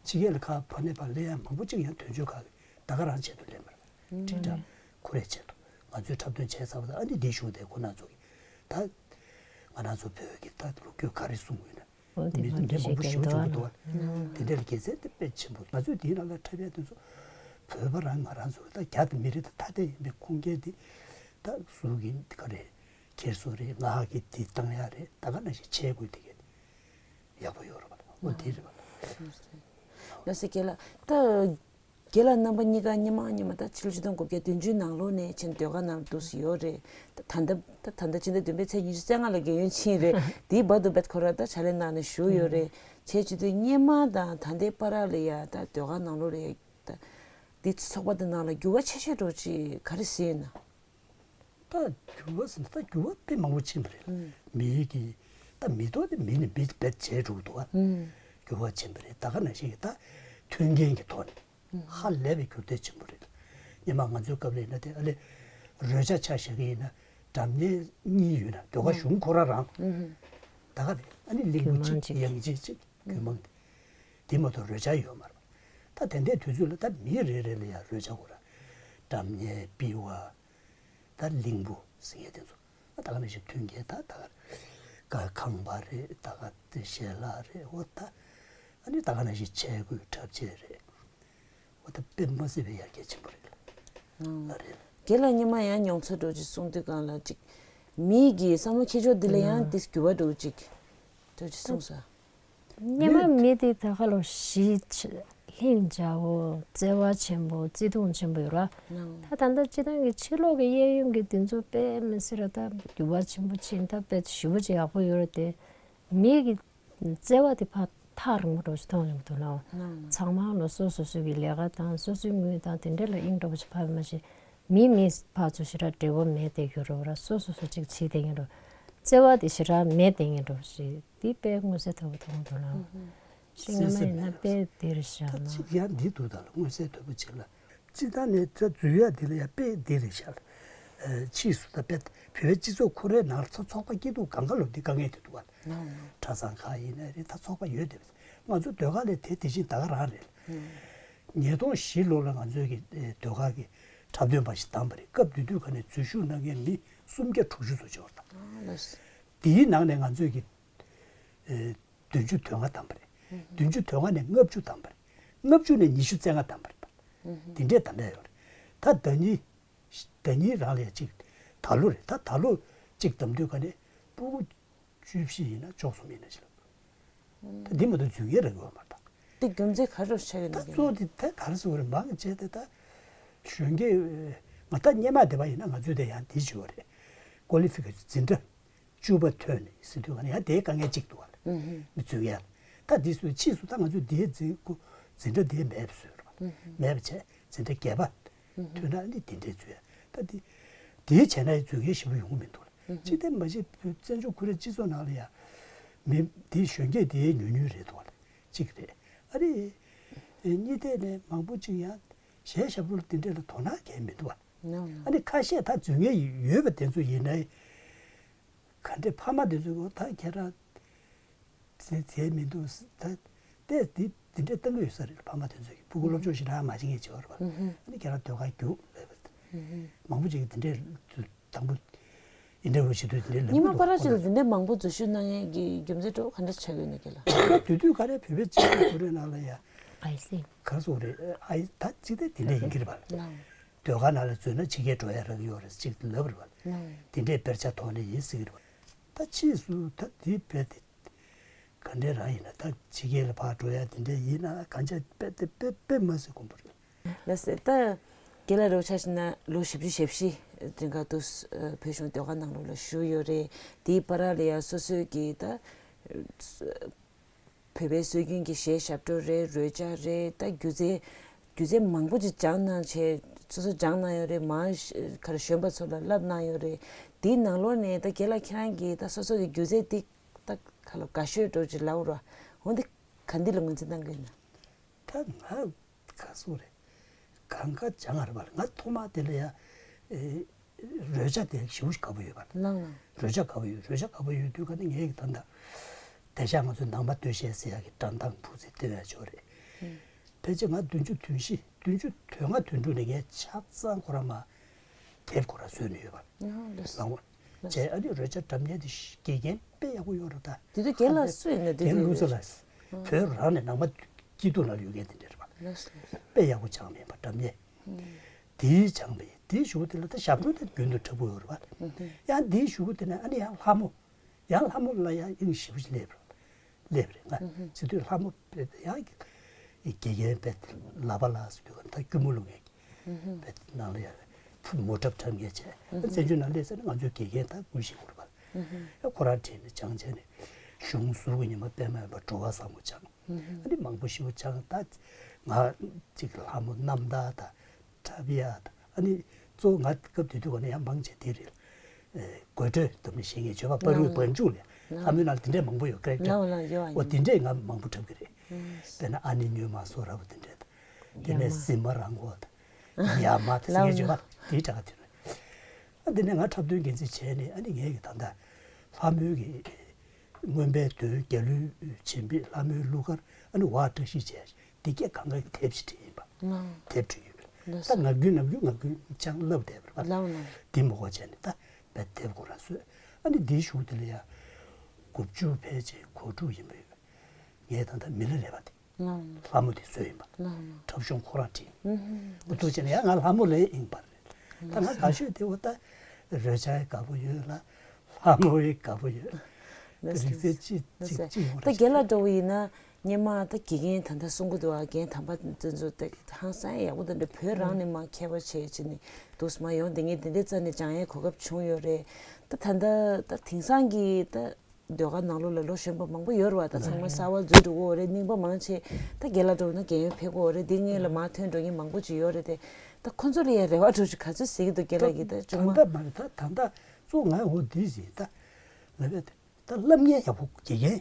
ཕྱི་རྒྱལ་ལ་ཁ་ཕར་ནས་ཕར་སླེབས་ཡ་མང་པོ་ཅིག་ཡང་དོན་གཅོད་ཁག་གིས་ད་ག་རང་ཆེད་དུ་སླེབས་མ་རེད། ཁྲིད་དྲ་ཁོ་རའི་ཆེད་དུ་ང་ཚོས་འཁྲབ་སྟོན་བྱས་ཚར་བ་དང་ཨ་ནི་འདི་ཞུགས་དེ་ཁོ་ན་ཚོ་གིས་ད་ང་རང་ཚོ་བོད་ཀྱི་ད་ལོ་རྒྱུས་ག་རེ་གསུང་དགོས་ན། འོ་དེ་མི་མང་འདྲེ་པོ་མང་པོ་ཞེ་པོ་བྱུང་གི་འདུག་བ། དེ་འདྲ་ལ་དགེ་མཚན་དེ་དཔེ་ཆེན་པོ། ང་ཚོས་དེའི་ནང་ལ་འཁྲབ་ཡ་དེ་ཚོ་བོད་པ་རང་ང་རང་ཚོ་ད་རྒྱ་དང་མི་རིགས་དང་ཐ་དད་ཡིན་པའི་ཁུངས་སྐྱེལ་དེ་ད་གཟུགས་ཀྱི་ག་རེ་འཁྱེར་སོ་རེད། ངག་གི་དེ་བཏང་ཡ་རེད། ད་ག་ནང་བཞིན་བྱེད་དགོས་དེ་ག་ཡག་པོ་ཡོད་རེད་པ། འོ་དེ་རེད་པ། ལགས་སེ་རྒན་ལགས། ད་རྒན་ལགས་རྣམ་པ་གཉིས་ཀ་སྔོན་མ་སྔོན་མ་ད་ཕྱི་ལོ་ཆིག་སྟོང་དགུ་བརྒྱ་བདུན་ཅུ་ནང་ལོགས་ནས་ཕྱིན་ཟློས་གར་ནང་འདུག་སེ་ཡོད་རེད། ད་ད་ལྟ་ད་ད་ལྟ་ཕྱི་ཟླ་བདུན་པའི་ཚེས་ཉི་ཤུ་རྩ་ལྔ་ལ་རྒན་ཡོལ་ཕྱིན་རེད། དེའི་བར་དུ་བེད་ཁོ་ར་ད་ཕྱག་ལས་གནང་ནས་བཞུགས་ཡོད་རེད། བྱས་བྱེད་དུས་སྔོན་མ་དང་ད་ལྟའི་བར་ལ་ཡ་ད་ཟློས་གར་ནང་ལོགས་ལ་ཡ་ད་འདི་ཚོགས་པ་འདི་ནང་ལ་འགྱུར་བ་ཆེ་ཤོས་འདྲ་བོ་ཅིག་ག་རེ་གཟིགས་ཡོད་ན། ད་འགྱུར་བ་ཟེར་ན་ད་འགྱུར་བ་དཔེ་མང་པོ་ཕྱིན་པ་རེད། མིའི་གི་ད་མི་ཐོག་དེ་མི་ནས་མི་རྦད་བྱས་འགྲོ་གི་འདུག་བ། འགྱུར་བ་ཕྱིན་པ་རེད། ད་ག་ནང་བཞིན་གྱི་ད་མཐུན་རྐྱེན་གྱི་ཐོག་ནས་ཧ་ལས་པའི་འགྱུར་ལྡོག་ཆེན་པོ་རེད། སྔོན་མ་ང་ཚོའི་སྐབས་ལ་ཡིན་ན་དེ་ཨ་ལས་རོལ་ཆ་ཆ་བཞག་གི་ཡིན་ན་སྒྲ་སྙན་གཉིས་ཡོད་ན་ཟློས་གར་གཞུང་ཁོ་རང་རང་ད་ག་རེད། ཨ་ནི་གླིང་བུ་གཅིག་ཡང་གཅིག་གཅིག་རྒྱུད་མང་དེ་མ་གཏོགས་རོལ་ཆ་ཡོད་མ་རེད། ད་དེ་འདྲའི་དུས་ཚོད་ལ་ད་མི་རེ་རེ་ལ་ཡང་རོལ་ཆ་ཁོ་རང་སྒྲ་སྙན་པི་ཝ། ད་གླིང་བུ་ཟེར་མཁན་དེ་ཚོ་ད་ག་ནང་བཞིན་མཐུན་རྐྱེན་ད་ད་ག་ཁང་པ་རེད། ད་ག་དེ་ཞལ་ལག་རེད། འོ་ད་ཨ་ནི་ད་ག་ནང་བཞིན་ཆས་གོས་འཁྲབ་ཆས་རེད། འོ་ད་དཔེ་མ་སྲིད་པའི་ཡར་རྒྱས་ཆེན་པོ་རེད་ལ་རེད། རྒན་ལགས་སྔོན་མ་ཡང་མྱོང་ཚོར་འདྲ་བོ་ཅིག་གསུང་དུས་སྒང་ལ་ཅིག་མིའི་གི་བསམ་བློ་འཁྱེར་ཕྱོགས་འདི་ལ་ཡང་དེ་འགྱུར་བ་འདྲ་བོ་ཅིག་འདྲ་བོ་ཅིག་གསུངས་སོང་། སྔོན་མ་མི་དེ་ད་ག་ལོ་ཞི་ཆ་ལྷིང་འཇགས་པོ་བརྩེ་བ་ཆེན་པོ་བརྩེ་དུང་ཆེན་པོ་ཡོད་ར། ད་ད་ལྟ་སྤྱི་བཏང་གི་ཕྱི་ལོགས་ཀྱི་གཡས་གཡོན་གྱི་དེ་ཚོ་དཔེ་མི་སྲིད་ར་ད་འགྱུར་བ་ཆེན་པོ་ཕྱིན། ད་དཔེ་ཞི་བོ་ཅིག་ཡག་པོ་ཡོད་ར་དེ་མི་གི་བརྩེ་བ་དེ་ཕར་ཐག་རིང་པོ་འགྲོ་ཞིག་མཐོང་ཡོང་གི་འདུག་ལ། ཚང་མ་ལོ་སོ་སོ་སོ་གི་ལས་ཀ་དང་སོ་སོའི་དངུལ་དང་དེ་འདྲ་ལ་དབྱིངས་འགྲོ་བ་ཞིག་ཕར་མ་ཞིག་མི་མི་ཕར་ཚུར་ཞེ་དྲག་འབྲེལ་བ་མེད་དེ་ཡོད་རེད་བ་ར། སོ་སོ་སོ་གཅིག་བྱེད་དེ་ཡིན་རུང་བརྩེ་བ་དེ་ཞེ་དྲག་མེད་དེ་ཡིན་རུང་ཞེས་དེ་དཔེ་མངོན་གསལ་དོད་པོ་མཐོང་གི་འདུག་ལ། ཤེས་ངེས་མ་ཡིན་ན་དཔེ་དེ་རེད་ཤག་ན། གཅིག་ཡང་འདི་འདུག་ད་ལ་མངོན་གསལ་དོད་པོ་བྱེད་ལ། སྤྱི་བཏང་ནས་ད་འཛུལ་ཡག་འདི་ལ་ཡང་དཔེ་འདི་རེད་ཤག་ལ། ཕྱིས་སུ་ད་དཔེ་བོད་པའི་སྤྱི་ཚོགས་ཁོ་རའི་ནང་ལ་ཚོགས་པ་སྐྱིད་སྡུག་གང་ག་ལོ་འདི་དཀའ་ངལ་དེ་འདུག་བ། གྲྭ་ཚང་ཁག་ཡིན་ན་རེད། ད་ཚོགས་པ་ཡོད་དེ། ང་ཚོ་ཟློས་གར་ལས་དེ་དེ་བཞིན་ད་ག་རང་རེད། ཉིས་སྟོང་བཞི་ལོ་ལ་ང་ཚོའི་གི་ཨེ་ཟློས་གར་གི་འཁྲབ་སྟོན་པ་ཞིག་བདམས་པ་རེད། སྐབས་དེ་དུས་ཁ་ནས་འཛུལ་ཞུགས་གནང་མཁན་མི་སུམ་བརྒྱ་དྲུག་ཅུ་ཙམ་ཅིག་ཡོད་རེད་ད། དེའི་ནང་ནས་ང་ཚོའི་གི་ཨེ་བདུན་ཅུ་དོན་ལྔ་བདམས་པ་རེད། བདུན་ཅུ་དོན་ལྔ་ནས་ལྔ་བཅུ་བདམས་པ་རེད། ལྔ་བཅུ་ནས་ཉི་ཤུ་རྩ་ལྔ་བདམས་པ་རེད་ད། དེ་འདྲས་བདམས་པ་ཡོད་རེད་ད། ཟླ་ཉིན་ཟླ་ཉིན་རང་ལ་ཡ་གཅིག་ད་ལོ་རེད་ད། ད་ལོ་གཅིག་བདམས་དུས་ཀ་ནས་སྤུ་གུ་བཅུ་བཞི་ཡིན་ན་བཅུ་གསུམ་ཡིན་ན་ཞིག་ལ། ད་འདི་མ་གཏོགས་འཛུལ་མཁན་རག་གི་ཡོད་མ་རེད་ད། དེ་རྒྱུ་མཚན་ག་རེ་ཆགས་ཡོད་ན། ད་གཅིག་གཙོ་བོ་དེ་ད་ག་རེ་ཟེར་དགོས་རེད། མང་ཆེ་དེ་ད་གཞོན་སྐྱེས་ང་ད་སྔོན་མ་དེ་བ་ཡིན་ན་ང་ཚོས་དེ་ཡང་དེ་བྱེད་དགོས་རེད། ཀོ་ལི་ཕི་ཀེ་ཤན་འཛིན་གྲྭ་བཅུ་པ་ཐོན་ནས་ཟེར་དུས་ཀ་ནས་ཡང་དེའི་དཀའ་ངལ་གཅིག་འདུག་བ་ལ། མི་འཛུལ་ཡ་ལ། ད་འདི་སུ་ཕྱིས་སུ་ད་ང་ཚོས་དེའི་འཛིན་སྐུ་འཛིན་གྲྭ་དེའི་མེད་པ་བཟོས་རོགས། མེད་པ་བྱས་འཛིན་གྲྭ་བརྒྱད་པ་ཐོན་ན་ནི་དེ་འདྲའི་འཛུལ་ཡ། ད་དེ་དེའི་བྱས་ན་ཡང་འཛུལ་མཁན་ཞེ་པོ་ཡོང་གི་མི་འདུག་ལ། གཅིག་དེ་མ་གཞི་བཙན་བྱོལ་ཁོ་རའི་སྤྱི་ཚོགས་ནང་ལ་ཡ་མི་དེའི་གཞོན་སྐྱེས་དེའི་ཉུང་ཉུང་རེད་འདུག་ལ། གཅིག་རེད། ཨ་རེ། གཉིས་དེ་ནས་མང་པོ་གཅིག་ཡང་གཞས་ཞབས་བྲོ་དེ་འདྲ་ལ་དོ་སྣང་གང་ཡང་མི་འདུག་བ། ཨ་ནི་ཁ་ཤས་ད་འཛུལ་མཁན་ཡོད་པ་དེ་ཚོ་ཡིན་ན། ག་འདྲས་ཕ་མ་དེ་ཚོས་གོ་ད་ཁྱེད་རང་ཟེར་ཟེར་མི་འདུག་ད། དེ་དེ་དེ་འདྲས་གཏོང་གི་ཡོད་ས་རེད། ཕ་མ་དེ་ཚོས་ཕྲུ་གུ་སློབ་སྦྱོང་ཞེ་དྲག་མ་བྱེད་མཁན་བྱེད་པ་རེད་བ། ཨ་ནི་ཁྱེད་རང་ཟློས་གར་རྒྱུགས་ལབ་པ། མང་པོ་ཅིག་གིས་དེ་འདྲས་དང་པོ་ཨིན་ཊར་བིའུ་བྱེད་དུས་དེ་འདྲས་ལབ་ཀྱི་འདུག་ཁོ་ཚོ། སྔོན་མ་པ་ར་ཅིག་ལ་དེ་འདྲས་མང་པོ་འཛུལ་ཞུགས་གནང་ཡས་ཀྱི་རྒྱུ་མཚན་འདྲ་བོ་ག་འདྲས་ཆགས་ཡོད་ན་ཁྱེད་ལ། ད་དེ་དུས་ག་རེ་བོད་པའི་སྤྱི་ཚོགས་ཁོ་རའི་ནང་ལ་ཡ། ག་རེ་ཟེར་བ་རེད། ཨ་ཡི་ད་ཅིག་ད་དེ་འདྲས་ཡིན་གྱི་རེད་བ། ཟློས་གར་ནང་ལ་འཛུལ་ན་ཕྱི་རྒྱལ་འགྲོ་ཡ་རག་གི་ཡོད་རེད་ཅིག་ལབ་རེད་བ། དེ་འདྲས་དཔེར་ཆ་ཐོག་ནས་ཡིན་ཟེར་གྱི་རེད་བ། ད་ཕྱིས་སུ་ད་དེ་བས་དེ་ག་འདྲས་རང་ཡིན་ན་ད་ཕྱི་རྒྱལ་ལ་ཕར་འགྲོ་ཡ་དེ་འདྲས་ཡིན་ན་གང་ཆ་དཔེ་དེ་དཔེ་དཔེ་མ་སྲིད་དཀོན་པོ་རེད། ལགས་སེ། ད་རྒན་ལགས་རོགས་ཆ་བཞག་ན་ལོ་བཞི་བཅུ་ཞེ་བཞི་རིང་ག་དུས་བོད་གཞུང་ཟློས་གར་ནང་ལོགས་ལ་བཞུགས་ཡོད་རེད། དེའི་བར་ལ་ཡ་སོ་སོའི་གི་ད་བོད་པའི་སྲོལ་རྒྱུན་གྱི་གཞས་ཞབས་བྲོ་རེད། རོལ་ཆ་རེད། ད་སྒྱུ་རྩལ་སྒྱུ་རྩལ་མང་པོ་ཅིག་སྦྱངས་གནང་བྱས་སོ་སོ་སྦྱངས་གནང་ཡོད་རེད། མང་ག་རེ་གཞོན་པ་ཚོ་ལ་བསླབ་གནང་ཡོད་རེད། དེའི་ནང་ལོགས་ནས་ད་རྒན་ལགས་ཁྱེད་རང་གིས་ད་སོ་སོ་གི་སྒྱུ་རྩལ་འདི་ད་ག་ལ་དགའ་ཤོས་འདྲ་བོ་ཅིག་ལབ་རོགས། འོ་འདི་ག་འདི་ལ་ངོས་འཛིན་གནང་གི་ཡོད་ན། ད་ང་ག་སོ་རེད། གང་ག་སྦྱང་ང་རེད་པ། ང་ཐོག་མ་དེ་ལ་ཡ་ཨེ་ རོལ་ཆ་དེ་ཞེ་པོ་ཞིག་དགའ་པོ་ཡོད་པ། ལགས་ལགས། རོལ་ཆ་དགའ་པོ་ཡོད། རོལ་ཆ་དགའ་པོ་ཡོད་དུས་ག་ནས་ངས་ད་ལྟ་དེང་སང་ང་ཚོའི་ནང་པ་སྟོད་གཞས་ཟེར་ཡག་གི་སྒྲ་གདངས་འཕུར་ཚད་དེ་བས་ཆོག་རེད། ཕལ་ཆེར་ང་བདུན་ཅུ་དོན་བཞི་བདུན་ཅུ་དོན་ལྔ་དོན་དྲུག་ནས་ངས་ཆ་ཚང་ཁོ་རང་མ་དེབ་ཁོ་རང་བཟོས་ནས་ཡོད་པ། ཨ་ལགས། ལགས་འོ། བྱས་ཨ་ནི་རོལ་ཆ་སྒྲ་སྙན་དེ་དགེ་རྒན་དཔེ་ཡག་པོ་ཡོད་རེད་ད། དེ་དུས་རྒན་ལགས་སུ་ཡིན་ན། དེ་རྒན་ལུག་རྩེ་ལགས། བོད་རང་ནས་ནང་པ་སྐྱིད་སྡུག་ནང་ཡོད་མཁན་དེ་འདྲ་རེད་པ། ལགས་སོ། དཔེ་ཡག་པོ་སྦྱངས་མེད་པ་སྒྲ་སྙན། དེའི་སྦྱངས་པའི་དེའི་གཞུག་དེ་ལ་ད་ཞབས་བྲོ་དེ་རྒྱུན་དུ་འཁྲབ་ཀྱི་ཡོད་རེད་པ། ཡང་དེའི་གཞུག་དེ་ནས་ཨ་ནི་ཡང་ལྷ་མོ། ཡང་ལྷ་མོ་ལ་ཡང་དབྱིངས་ཞེ་པོ་ཞིག་སླེབས་རེད། སླེབས་རེད། ང་བྱེད་དུས་ལྷ་མོ་དཔེ་ཡང་དགེ་རྒན་དཔེ་ལག་པ་ལ་ཟེར་དུས་ད་སྐྱུར་མོ་བླུག་མཁན་གྱི་དཔེ་ནང་ལ་ཡང་མོ་འཁྲབ་འཁྲབ་མཁན་བྱས། བཙན་བྱོལ་ནང་སླེབས་ཚར་ནས་ང་ཚོའི་དགེ་རྒན་ད་དགུ་ཞིག་ཡོད་རེད་པ། ཁོ་རང་དྲན་ནས་སྦྱངས་བྱས་ནས་གཞུང་ཟུར་གྱི་ཉི་མ་དཔེ་མ་ཡིན་པ་བྲོ་བ་ཟབ་མོ་སྦྱངས། ཨ་ནི་མང་པོ་ཞེ་པོ་སྦྱངས། ད་ང་ཅིག་ལྷ་མོ་རྣམ་ཐར་དང་འཁྲབ་ཡག་དང་། ཨ་ནི་གཙོ་བོ་ང་སྐབས་དེ་དུས་ག་ནས་ཡང་མང་ཆེ་དེ་རེད། ཨེ་དགོད་བྲོ་དུ་མི་ཤེས་མཁན་བརྗོད་པ་པ་རུའི་ལགས་ལགས། བན་ཆུ་ལས་ལྷ་མོའི་ནང་དེ་འདྲས་མང་པོ་ཡོད་ཀ་རེད། ལགས་ལགས། ཡོད་ཨ། འོ་དེ་འདྲས་ང་མང་པོ་འཁྲབ་ཀྱི་རེད། དཔེར་ན་ཨ་ནེ་སྨྱོན་མ་སོ་ར་བོ་དེ་འདྲས་དང་། དེ་ནས་ཡ་མ། སྲིད་མ་རང་གོ་དང་། ཡ་མ་དེ་ཟེར་མཁན་བརྗོད་པ་དེའི་གྲས་ཀ་དེ་རེད། ཨ་དེ་ནས་ང་འཁྲབ་སྟོན་འགན་འཛིན་བྱས་ནས་ཨ་ནི་ངས་ཀྱི་ད་ལྟ་ལྷ་མོའི་གི་མངོན་པའི་མདོའི་རྒྱལ་གླུ་ཆེན་པོའི་ལྷ་མོའི་གླུ་གར་ཨ་ནི་ཝ་བཀྲ་ཤིས་བྱས། འདི་སྐད་གང་ག་གི་དེབ་ཅིག་བྲིས་ཡིན་པ། ལགས། དེབ་བྲིས་ཡོད་པ་རེད། ལགས་ད་སོ། ངག་རྒྱུན་ནམ་རྒྱུན་ངག་རྒྱུན་སྦྱང་བསླབ་བསྡད་པ་རེད་པ། ལགས་ལགས། འདི་མ་གོ་བྱས་ནས་ད་བས་དེབ་ཁོ་རང་བཟོས། ཨ་ནི་འདིའི་གཞུག་དེ་ལ་ཡང་དགུ་བཅུ་ཕལ་ཆེར་གོ་དྲུག་ཡིན་པ་ཡོད། ངས་ད་ལྟ་མི་ལ་རས་པ་དེ་ལགས་ལགས། ལྷ་མོ་དེ་བཟོས་ཡིན་པ། ལགས་ལགས། འཁྲབ་གཞུང་ཁོ་རང་བྲིས། ཨུ་ཧུ། འུ་ཐུག་བྱས་ནས་ཡང་ང་ལྷ་མོ་ལས་ཡིན་པ་རེད། ད་ང་དགའ་ཤོས་དེ་འོ་ད་རོལ་ཆ་ཡི་དགའ་པོ་ཡོད་ལ་ལྷ་མོ་ཡི་དགའ་པོ་ཡོད། ད་རིག་རྩལ་ཅི་ཅི་ཅི་ཡོང་རེད། ད་རྒན་ལགས་འདྲ་བོ་ཡིན་ན་སྔོན་མ་ད་དགེ་རྒན་ད་ལྟ་གསུང་གི་འདུག་ཨ། རྒན་དམ་པ་དེ་ཚོ་ད་ཧང་སང་ཡག་པོ་དེ་འདྲ་བོད་རང་ནས་མར་མཁས་པ་བྱས་བྱས་ནས་འདུག་སེ་མར་ཡོང་། དེ་ངས་དེ་འདྲའི་རྩ་ནས་སྦྱང་ཡའི་གོ་སྐབས་བྱུང་ཡོད་རེད། ད་ད་ལྟ་ད་དེང་སང་གི་ད་ཟློས་གར་ནང་ལོགས་ལ་ལོ་གཞོན་པ་མང་པོ་ཡོད་རེད་པ། ད་ཚང་མ་གསར་པ་འཛུལ་འགྲོ་གི་ཡོད་རེད། རྙིང་པ་མང་ཆེ་ད་རྒན་ལགས་འདྲ་བོ་ན་རྒན་ཡོལ་ཕེབས་ཀྱི་ཡོད་རེད། འདི་སྔོན་ལ་མར་ཐོན་འགྲོ་མཁན་མང་པོ་ཅིག་ཡོད་རེད་དེ། ད་ཁོ་ཚོ་ལ་ཡང་རེ་བ་འདྲ་བོ་ཅིག་ག་ཚོད་ཟེར་གྱི་འདུག་རྒན་ལགས་ཀྱིས་ད་ད་ཅུང་མ། ད་ལྟ་མ་རེད། ད་ད་ལྟ་གཙོ་བོ་ང་འོ་འདི་ཟེར་ད་ལབ་ཡས་ད་སློབ་གཉེར་ཡག་པོ་དགེ་རྒན་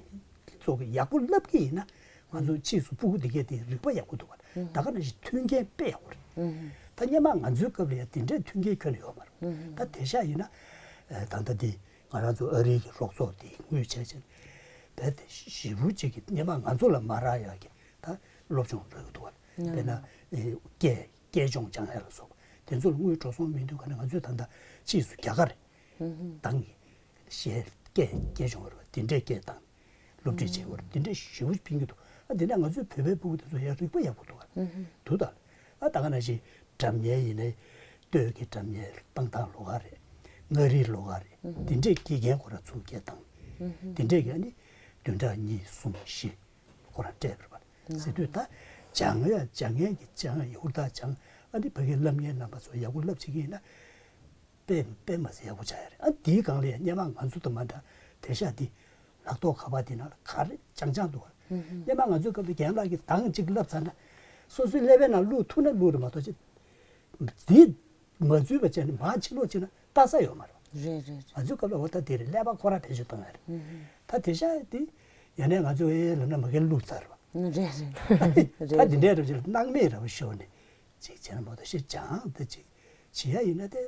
ཚོ་གིས་ཡག་པོ་བསླབ་ཀྱི་ཡིན་ན་ང་ཚོ་ཕྱིས་སུ་སྤུ་གུ་འདི་གས་དེ་རིག་པ་ཡག་པོ་འདུག་བ། ད་ག་ནང་བཞིན་མཐུན་རྐྱེན་དཔེ་ཡག་པོ་རེད། ད་སྔོན་མ་ང་ཚོའི་སྐབས་ལ་ཡང་དེ་འདྲའི་མཐུན་རྐྱེན་ཁྱོན་ནས་ཡོད་མ་རེད། ད་དེང་སང་ཡིན་ན་ཨེ་ད་ལྟ་འདི་ང་རང་ཚོ་ཨ་རིའི་གི་རོགས་ཚོགས་དེ་དངུལ་བྱས་བྱས་རྦད་དེ་ཞེ་པོ་ཅིག་གི་སྔོན་མ་ང་ཚོ་ལ་མ་རག་ཡག་གི་ད་སློབ་སྦྱོང་རག་གི་འདུག་བ། དཔེར་ན་ཨེ་སྐད་སྐད་སྦྱོང་སྦྱང་ཡ་ལ་སོགས་པ་དེ་ཚོ་ལ་དངུལ་འགྲོ་སོང་མི་འདུག་ག་ནས་ང་ཚོས་ད་ལྟ་ཕྱིས་སུ་རྒྱ་གར་དང་གི་གཞས་སྐད་སྐད་སྦྱོང་བར་བ་དེ་འདྲའི་སྐད་བཏང་སློབ་ཁྲིད་བྱེད་བར་དེ་འདྲའི་ཞེ་པོ་ཕན་གྱི་འདུག་ཨ་དེ་ནས་ང་ཚོའི་བོད་པའི་སྤུ་གུ་དེ་ཚོ་ཡང་རིག་པ་ཡག་པོ་འདུག་ཨ། འདུག་ད། ཨ་ད་ག་ནང་བཞིན་སྒྲ་སྙན་ཡིན་ནའི་སྟོད་ཀྱི་སྒྲ་སྙན་སྤང་ཐང་ལོགས་ཀ་རེད། མངའ་རིས་ལོགས་ཀ་རེད། དེ་འདྲའི་དགེ་རྒན་ཁོ་རང་ཚུར་སྐད་བཏང་། དེ་འདྲའི་གི་ཨ་ནི་བདུན་ཕྲག་གཉིས་གསུམ་བཞི་ཁོ་རང་སྤྲད་པ་རེད་པ། ཟེར་དུས་ད་སྦྱང་ཡ་སྦྱང་མཁན་གྱི་སྦྱང་ཡ་ཧུར་ཐག་སྦྱང་། ཨ་ནི་ཕ་གིའི་སློབ་གཉེར་རྣམ་པ་ཚོ་ཡག་པོ་བསླབ་བྱེད་ཀྱི་ཡིན་ན། དཔེ་དཔེ་མ་སྲིད་ཡག་པོ་ཆགས་ཡ་རེད། ཨ་དེའི་སྒང་ལ་ཡང་སྔོན་མ་ང་ཚོ་དང་མ་འདྲ་དེང་སང་འདི་ལག་ཐོག་ཁ་པར་དེ་ནང་ལ་ག་རེ་རྐྱང་རྐྱང་འདུག་བ། སྔོན་མ་ང་ཚོའི་སྐབས་དུ་རྒན་ལགས་ཀྱིས་གདངས་གཅིག་བསླབས་ཚར་ན་སོ་སོའི་ཀླད་པའི་ནང་བླུགས་ཐུབ་ན་བླུགས་རེད་མ་གཏོགས་ཅི། འདི་མ་འཛུལ་བ་བྱས་ནས་མར་ཕྱིར་ལོག་བྱས་ན་ལྟ་ས་ཡོད་མ་རེད་བ། རེད་རེད་རེད། ང་ཚོའི་སྐབས་ལ་འོ་ད་དེ་རེད། ཀླད་པ་ཁོ་རང་བེད་སྤྱོད་བཏང་ཡ་རེད། ད་དེང་སང་འདི་ཡང་ན་ང་ཚོ་ཨེ་ལབ་ན་མ་གིར་བླུགས་ཚར་བ། རེད་རེད། ད་འདི་འདྲའི་རབ་ཅིག་ལ་སྣང་མེད་རབ་ཤོར་ནས་ཅིག་བྱས་ན་མ་གཏོགས་ཤེས་སྦྱང་ད་ཅིག་བྱེད་ཡ་ཡིན་ན་དེ།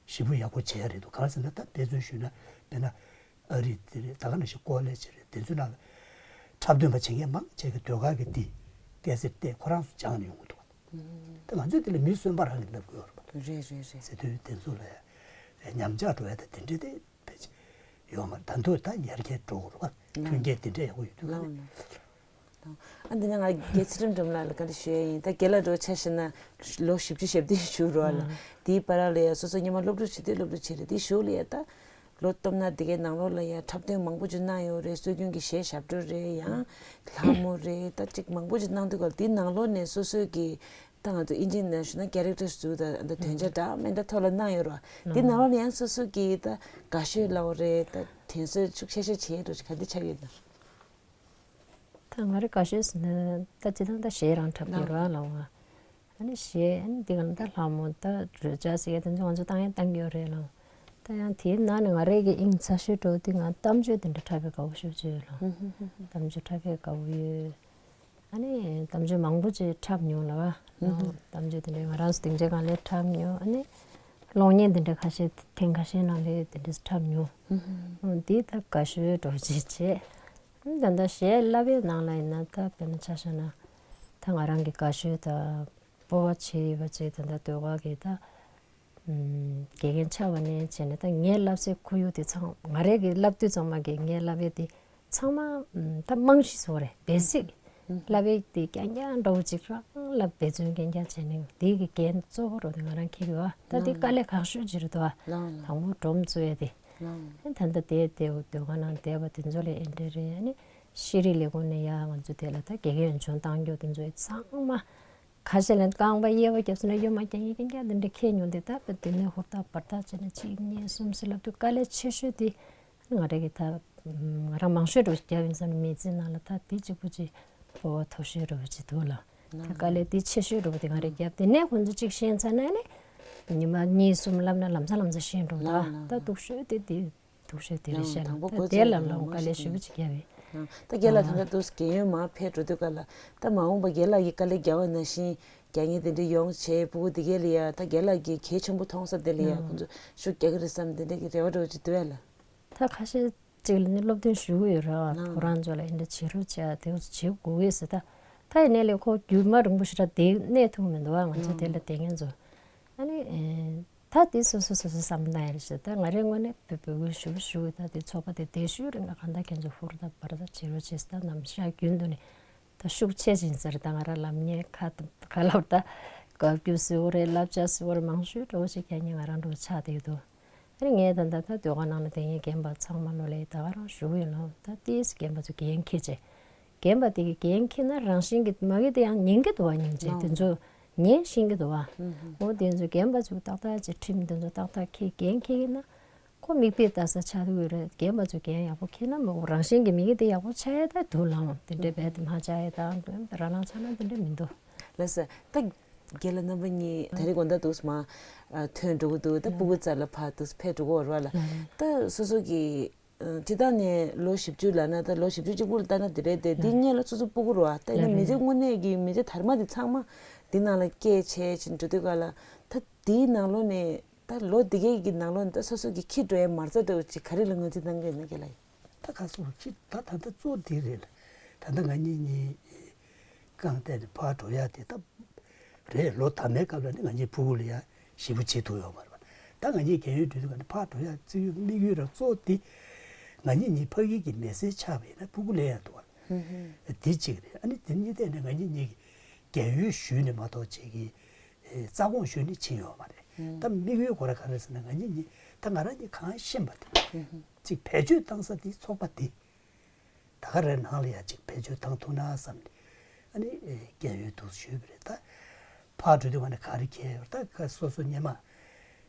ཞེ་པོ་ཡག་པོ་བྱས་རེད་འདུག་གང་ཟེར་ན་ད་དཔེ་མཚོན་ཞུས་ན་དཔེར་ན་ཨ་རི་དེ་རེད། ད་ག་ནང་བཞིན་ཀོ་ལེ་ཇི་རེད། དེ་ཚོའི་ནང་ལ་འཁྲབ་སྟོན་པ་བྱེད་མཁན་མང་ཆེ་གི་ཟློས་གར་གྱི་དེ་སྐད་ཟེར་ཏེ་ཁོ་རང་ཚོ་སྦྱངས་ནས་ཡོང་གི་འདུག་ད་ང་ཚོས་དེ་ལ་མི་གསོན་པོ་རང་གིས་བསླབ་དགོས་རེད་པ། རེད་རེད་རེད། ཟེར་དུས་དེ་ཚོ་ལ་ཉམས་ཆག་འགྲོ་ཡ་ད་དེ་འདྲ་དེ་ཕལ་ཆེར་ཡོད་མ་རེད། ད་དུང་ད་ཡར་རྒྱས་འགྲོ་དགོས་རེད་པ། མཐུན་རྐྱེན་དེ་འདྲ་ཡག་པོ་ཡོད་དུས་ག་ནས། ཨ་འདི་ནས་ང་རྒན་ཚེ་རིང་སྒྲོལ་མ་ལགས་ལ་བཀའ་འདྲི་ཞུ་ཡ་ཡིན། ད་རྒན་ལགས་འགྲོ་ཆ་བཞག་ན་ལོ་བཞི་བཅུ་ཞེ་བདུན་བཞུགས་རོགས་ལ། དེའི་བར་ལ་ཡ་སོ་སོ་སྔོན་མ་སློབ་ཕྲུག་བྱེད་དུས་སློབ་ཕྲུག་བྱེད་རེད། དེའི་གཞུག་ལ་ཡ་ད་ལོ་སྟོབས་ན་དེ་གའི་ནང་ལོགས་ལ་ཡ་འཁྲབ་སྟོན་མང་པོ་ཅིག་གནང་ཡོད་རེད། སྲོལ་རྒྱུན་གྱི་གཞས་ཞབས་བྲོ་རེད། ཡང་ལྷ་མོ་རེད། ད་ཅིག་མང་པོ་ཅིག་གནང་དུས་སྐབས་དེའི་ནང་ལོགས་ནས་སོ་སོའི་གི་ད་ང་ཚོ་ཨིན་ཇིའི་ནང་ཞུ་ན་ཀེ་རེག་ཊར་ཟེར་ད་འདི་དོན་བྱ་འདྲ་མི་འདྲ་ཐོག་ལ་གནང་ཡོད་རེད། དེའི་ནང་ལོགས་ནས་ཡང་སོ་སོ་གི་ད་དགའ་ཤོས་ལབ་དགོས་རེད། ད་དྲན་གསོ་ཤུགས་ཆེ་ཤོས་བྱས་འགྲོ་ཅིག་ག་འདི་ཆགས་ཡོད་ན། ད་ང་རའི་དགའ་ཤོས་ཟེར་ན་ད་སྤྱིར་བཏང་ད་གཞས་རང་འཁྲབ་ཀྱི་ར་ལ་བ། ཨ་ནི་གཞས་ཨ་ནི་འདི་ག་ནི་ད་ལྷ་མོ་ད་རོལ་ཆ་ཟེར་ཡ་དེ་ཚོ་ང་ཚོ་བཏང་ཡ་བཏང་གི་ཡོད་རེད་ལ། ད་ཡང་དེའི་ནང་ནས་ང་རའི་གི་དབྱིངས་ཚ་ཤོས་འགྲོ་དུས་ང་གཏམ་བརྗོད་དེ་འདྲ་འཁྲབ་པའི་དགའ་པོ་ཤོས་ཅིག་ཡོད་ལ། གཏམ་བརྗོད་འཁྲབ་པའི་དགའ་པོ་ཡོད། ཨ་ནི་གཏམ་བརྗོད་མང་པོ་ཅིག་འཁྲབ་མྱོང་ལ་བ། གཏམ་བརྗོད་དེ་འདྲའི་ང་རང་ཚོ་སྡིངས་ཆའི་སྒང་ལ་འཁྲབ་མྱོང་། ཨ་ནི་ གློག་བརྙན་དེ་འདྲ་ཁ་ཤས་ཐེངས་ཁ་ཤས་ནང་ལ་དེ་འདྲ་འཁྲབ་མྱོང་། ཨུམ། འདི་ད་དགའ་ཤོས་འདྲ་བོ་ཅིག་བྱས། ཨུམ། ད་ལྟ་གཞས་བསླབ་པའི་ནང་ལ་ཡིན་ན་ད་དཔེར་ན་ཆ་བཞག་ན། ད་ང་རང་གི་དགའ་ཤོས་ད་སྤོབས་པ་བྱེད་ཡོད་པ་ཅིག་ད་ལྟ་ཟློས་གར་གི་ད། ཨུམ། དགེ་རྒན་ཆགས་པ་ནས་བྱས་ནས་ད་ངའི་བསླབ་སའི་ཁོར་ཡུག་དེ་ཚང་ང་རང་གི་བསླབ་དུས་ཚང་མ་གི་ངའི་བསླབ་པའི་དེ་ཚང་མ་ཨུམ། ད་རྨང་གཞི་བཟོ་རེད། བེ་སིག་བསླབ་པའི་དེ་རྐྱང་རྐྱང་འདྲ་བོ་ཅིག་རང་བསླབ་འབད་བརྩོན་རྐྱང་རྐྱང་བྱས་ནས་དེ་གི་འགན་གཙོ་བོ་རོ་དེ་ང་རང་འཁྱེར་གི་ཡོད། ད་དེ་དཀའ་ལས་ཁག་ཤོས་ཅིག་རེད་དོ། དང་པོ་སྒྲོམ་བཙུགས་ཡ་དེ། ད་ལྟ་དེ་དེ་ཟློས་གར་ནང་བསྡད་པ་དེ་ཚོ་ལས་ཨེ་འདྲ་རེད། ཨ་ནི་ཤེས་རིག་ལས་ཁུངས་ནས་ཡ་ང་ཚོ་དེ་ལ་ད་དགེ་རྒན་འོས་སྦྱོང་བཏང་རྒྱུ་དེ་ཚོ་ཚང་མ། ཁ་ཤས་ལ་རྐང་པ་གཡས་པ་བརྒྱབ་སོང་ན་གཡོན་མ་རྐྱང་རྐྱང་རྐྱང་འདི་འདྲ་འཁྱེར་མྱོང་དེ། ད་དཔེ་དེ་ནས་ཧུར་ཐག་འབད་ཐག་བྱས་ནས་གཅིག་གཉིས་གསུམ་ཟེར་ལབ་དུས་དཀའ་ལས་ཆེ་ཤོས་དེ་ང་རང་གི་ད་ང་རང་མང་ཤོས་འདྲ་བོ་ཞིག་བརྒྱབ་ཡིན་ཙང་མི་ཚེ་ནང་ལ་ད་དེ་གཅིག་པུ་ཅིག་སྤོབས་པ་མཐོ་ཤོས་འདྲ་བོ་ཅིག་འདུག་ལ། ད་དཀའ་ལས་དེ་ཆེ་ཤོས་འདྲ་བོ་དེ་ང་རང་བརྒྱབ། དེ་ནས་ཁོང་ཚོ་གཅིག་ཤེས་ཚར་ན་ནི་ཉི་མ་གཉིས་གསུམ་བསླབ་ན་ལམ་སང་ལམ་སང་ཤེས་འགྲོ། ད་ད་སྡུག་ཤོས་དེ་དེ། འདུག་ཤེས་དེ་རེད་ཤག་ལ། ད་དེ་ལ་ལོང་དཀའ་ལས་ཞེ་པོ་ཅིག་བརྒྱབ་ཡིན། ད་རྒན་ལགས་ད་ལྟ་འདུག་རྒན་ཡོལ་མར་ཕེབས་འགྲོ་དུས་སྐབས་ལ་ད་མ་འོངས་པ་རྒན་ལགས་ཀྱིས་དཀའ་ལས་བརྒྱབ་པ་ནང་བཞིན་རྒྱ་ངན་དེ་འདྲ་ཡོང་བྱས་སྤུ་གུ་དེ་གས་ལ་ཡ་ད་རྒན་ལགས་ཀྱིས་གལ་ཆེན་པོ་མཐོང་ས་དེ་ལ་ཡ་ཁོང་ཚོ་ཤུགས་རྒྱག་གི་རེད་བསམ་དེ་འདྲ་གི་རེ་བ་འདྲ་བོ་ཅིག་འདུག་ཨ་ལ། ད་ཁ་ཤས་ཅིག་ལ་ནི་སློབ་སྟོན་ཞུ་གི་ཡོད་ར། ཁོ་རང་ཚོ་ལ་ཨེ་འདྲ་བྱེད་རོགས་བྱས་དེ་བྱེད་དགོས་གི་ཟེར། ད་ད་ཡིན་ནའི་ལས་ཁོ་རྒྱུན་མ་རིང་པོ་ཞིག་ར་དེ་གནས་ཐུབ་མི་འདུག་ཨ། ང་ཚོ་དེ་ལ་དེ་ངན་ཚོ་ཨ་ནི། ད་དེ་སོ་སོ་སོ་སོ་བསམ་བློ་བཏང་ཡ་རེད་ཤག་ད་ང་རའི་ངོས་ནས་བོད་བོད་ཀྱི་ཞུ་ཞུ་ད་དེ་ཚོགས་པ་དེ་དེ་ཞུ་རེ་ང་གང་ལྟར་ཁྱེད་ཚོ་ཧུར་ཐག་འབར་ཐག་བྱེད་རོགས་བྱེད། ད་ནམ་ཞག་རྒྱུན་དུ་ནས་ད་ཤུགས་ཆེ་ཕྱིན་ཟེར། ད་ང་རང་ལབ་མཁན་ཁ་ཁ་ལབ་ད་དགའ་སྐྱོ་ཟེར་བ་རེད། བསླབ་བྱ་ཟེར་བ་རེད། མང་ཤོས་འདྲ་བོ་ཞིག་ཁྱེད་ཉིད་ང་རང་འདྲ་བོ་ཆགས་བསྡད་འདུག་ཨ་ནི་ངས་ད་ལྟ་ད་ཟློས་གར་ནང་ལ་དེ་ངའི་རྒན་པ་ཚང་མ་ལོ་ལས་ད་ག་རང་ཞུ་གི་ཡོད་ལ། ད་ཏིས་རྒན་པ་ཚོ་འགན་འཁྱེར་བྱས། རྒན་པ་དེ་གི་འགན་འཁྱེར་ན་རང་བཞིན་གྱི་མ་གི་དེ་ཡང་ཉན་གི་འདུག་བ། ཉན་བྱས་དེ་ཚོ་ཉན་ཤེས་ཀྱི་འདུག་བ། འོ་དེ་ཚོ་རྒན་པ་ཚོ་ཏག་ཏག་ཅིག་ཁྲིམས་དེ་ཚོ་ཏག་ཏག་འཁྱེར་འགན་འཁྱེར་གི་ན་ཁོ་མིག་དཔེ་ལྟ་ས་ཆགས་ཀྱི་ཡོད་རེད། རྒན་པ་ཚོ་འགན་ཡག་པོ་འཁྱེར་ན་མ་གོ་རང་བཞིན་གྱི་མི་གི་དེ་ཡག་པོ་ཆགས་ཡ་ད་འདུག་ལ། དེ་འདྲའི་རྦད་དེ་མ་ཆགས་ཡ་ད་རང་རང་ཆགས་ན་དེ་འདྲ་མི་འདུག་ལགས་སོ། ད་རྒན་ལགས་རྣམ་པ་གཉིས་དེ་རིང་དགོང་དག་འདུག་མ་ཐོན་འགྲོ་གི་འདུག་ད་སྤུ་གུ་རྩ་ལ་ཕར་འདུག་ཕེབས་འགྲོ་གི་ཡོད་རེད་བ་ལ། ད་སོ་སོ་གི་སྤྱིར་བཏང་ནས་ལོ་བཞི་བཅུ་ལབ་ན་ད་ལོ་བཞི་བཅུ་གཅིག་པུ་ལ་ལྟ་ན་དེ་རེད་དེ། དེའི་སྔོན་ལ་སོ་སོ་སྤུ་གུ་རེད་བ། ད་ཡིན་ན་མི་ཚེ་དངོས་གནས་ཀྱི་མི་ཚེ་དར་མ་དེ་ཚང་མ་འདི་ནང་ལ་སྐྱེལ་བྱས་ཕྱིན་འགྲོ་དུས་ག་ལ་ད་དེའི་ནང་ལོགས་ནས་ད་ལོ་འདི་གས་ཀྱི་ནང་ལོགས་ནས་ད་སོ་སོ་གི་འཁྱེར་འགྲོ་ཡའི་མ་རྩ་འདྲ་བོ་ཅིག་ག་རེ་ལ་ངོས་འཛིན་གནང་གི་ཡོད་ན། རྒན་ལགས། ད་ག་སོ་ཅི་ད་ད་ལྟ་གཙོ་འདི་རེད་ལ། ད་ལྟ་ང་གཉིས་གཉིས་རྐང་སྟེང་ནས་ཕར་འགྲོ་ཡ་དེ་ད་རེད། ལོ་མཐའ་མའི་སྐབས་ལ་ནི་ང་གཉིས་སྤུ་གུ་ལ་ཡ་ཞེ་པོ་བྱེད་ཐུབ་ཡོད་མ་རེད་པ། ད་ང་གཉིས་རྒན་ཡོལ་འགྲོ་དུས་ག་ནས་ཕར་འགྲོ་ཡ་བརྩི་ཡུལ་དམིགས་ཡུལ་ར་གཙོ་བོ་དེ་ང་གཉིས་གཉིས་ཕ་གི་གི་མི་ཚེ་ཆགས་པ་ཡིན་ན་སྤུ་གུ་ལེན་ཡ་འདུག་བ། དེ་གཅིག་རེད། ཨ་ནི་དེ་གཉིས་ཐད་ནས་ང་གཉིས་གཉིས་ཀྱི་རྒན་ཡོལ་ཞུས་ནས་མ་གཏོགས་ཅིག་གི་རྩ་དགོངས་ཞུས་ནས་ཕྱིན་ཡོད་མ་རེད། ད་དམིགས་ཡུལ་ཁོ་ར་ག་རེ་ཟེར་ན་ང་གཉིས་གཉིས་ད་ང་རང་གཉིས་གང་ཤེས་པ་དེ་ཅིག་བེད་སྤྱོད་བཏང་ས་དེ་ཚོགས་པ་དེ། ད་ག་རེ་ནང་ལ་ཡ་ཅིག་བེད་སྤྱོད་བཏང་ཐུབ་ན་བསམ་ནས་ཨ་ནི་རྒན་ཡོལ་འདུག་ཞུས་པ་རེད། ད་ཕར་འགྲོ་དུས་ང་ནི་ག་རེ་ཁྱེར་ཡོད་ད་ག་སོ་སོ་སྔོན་མ་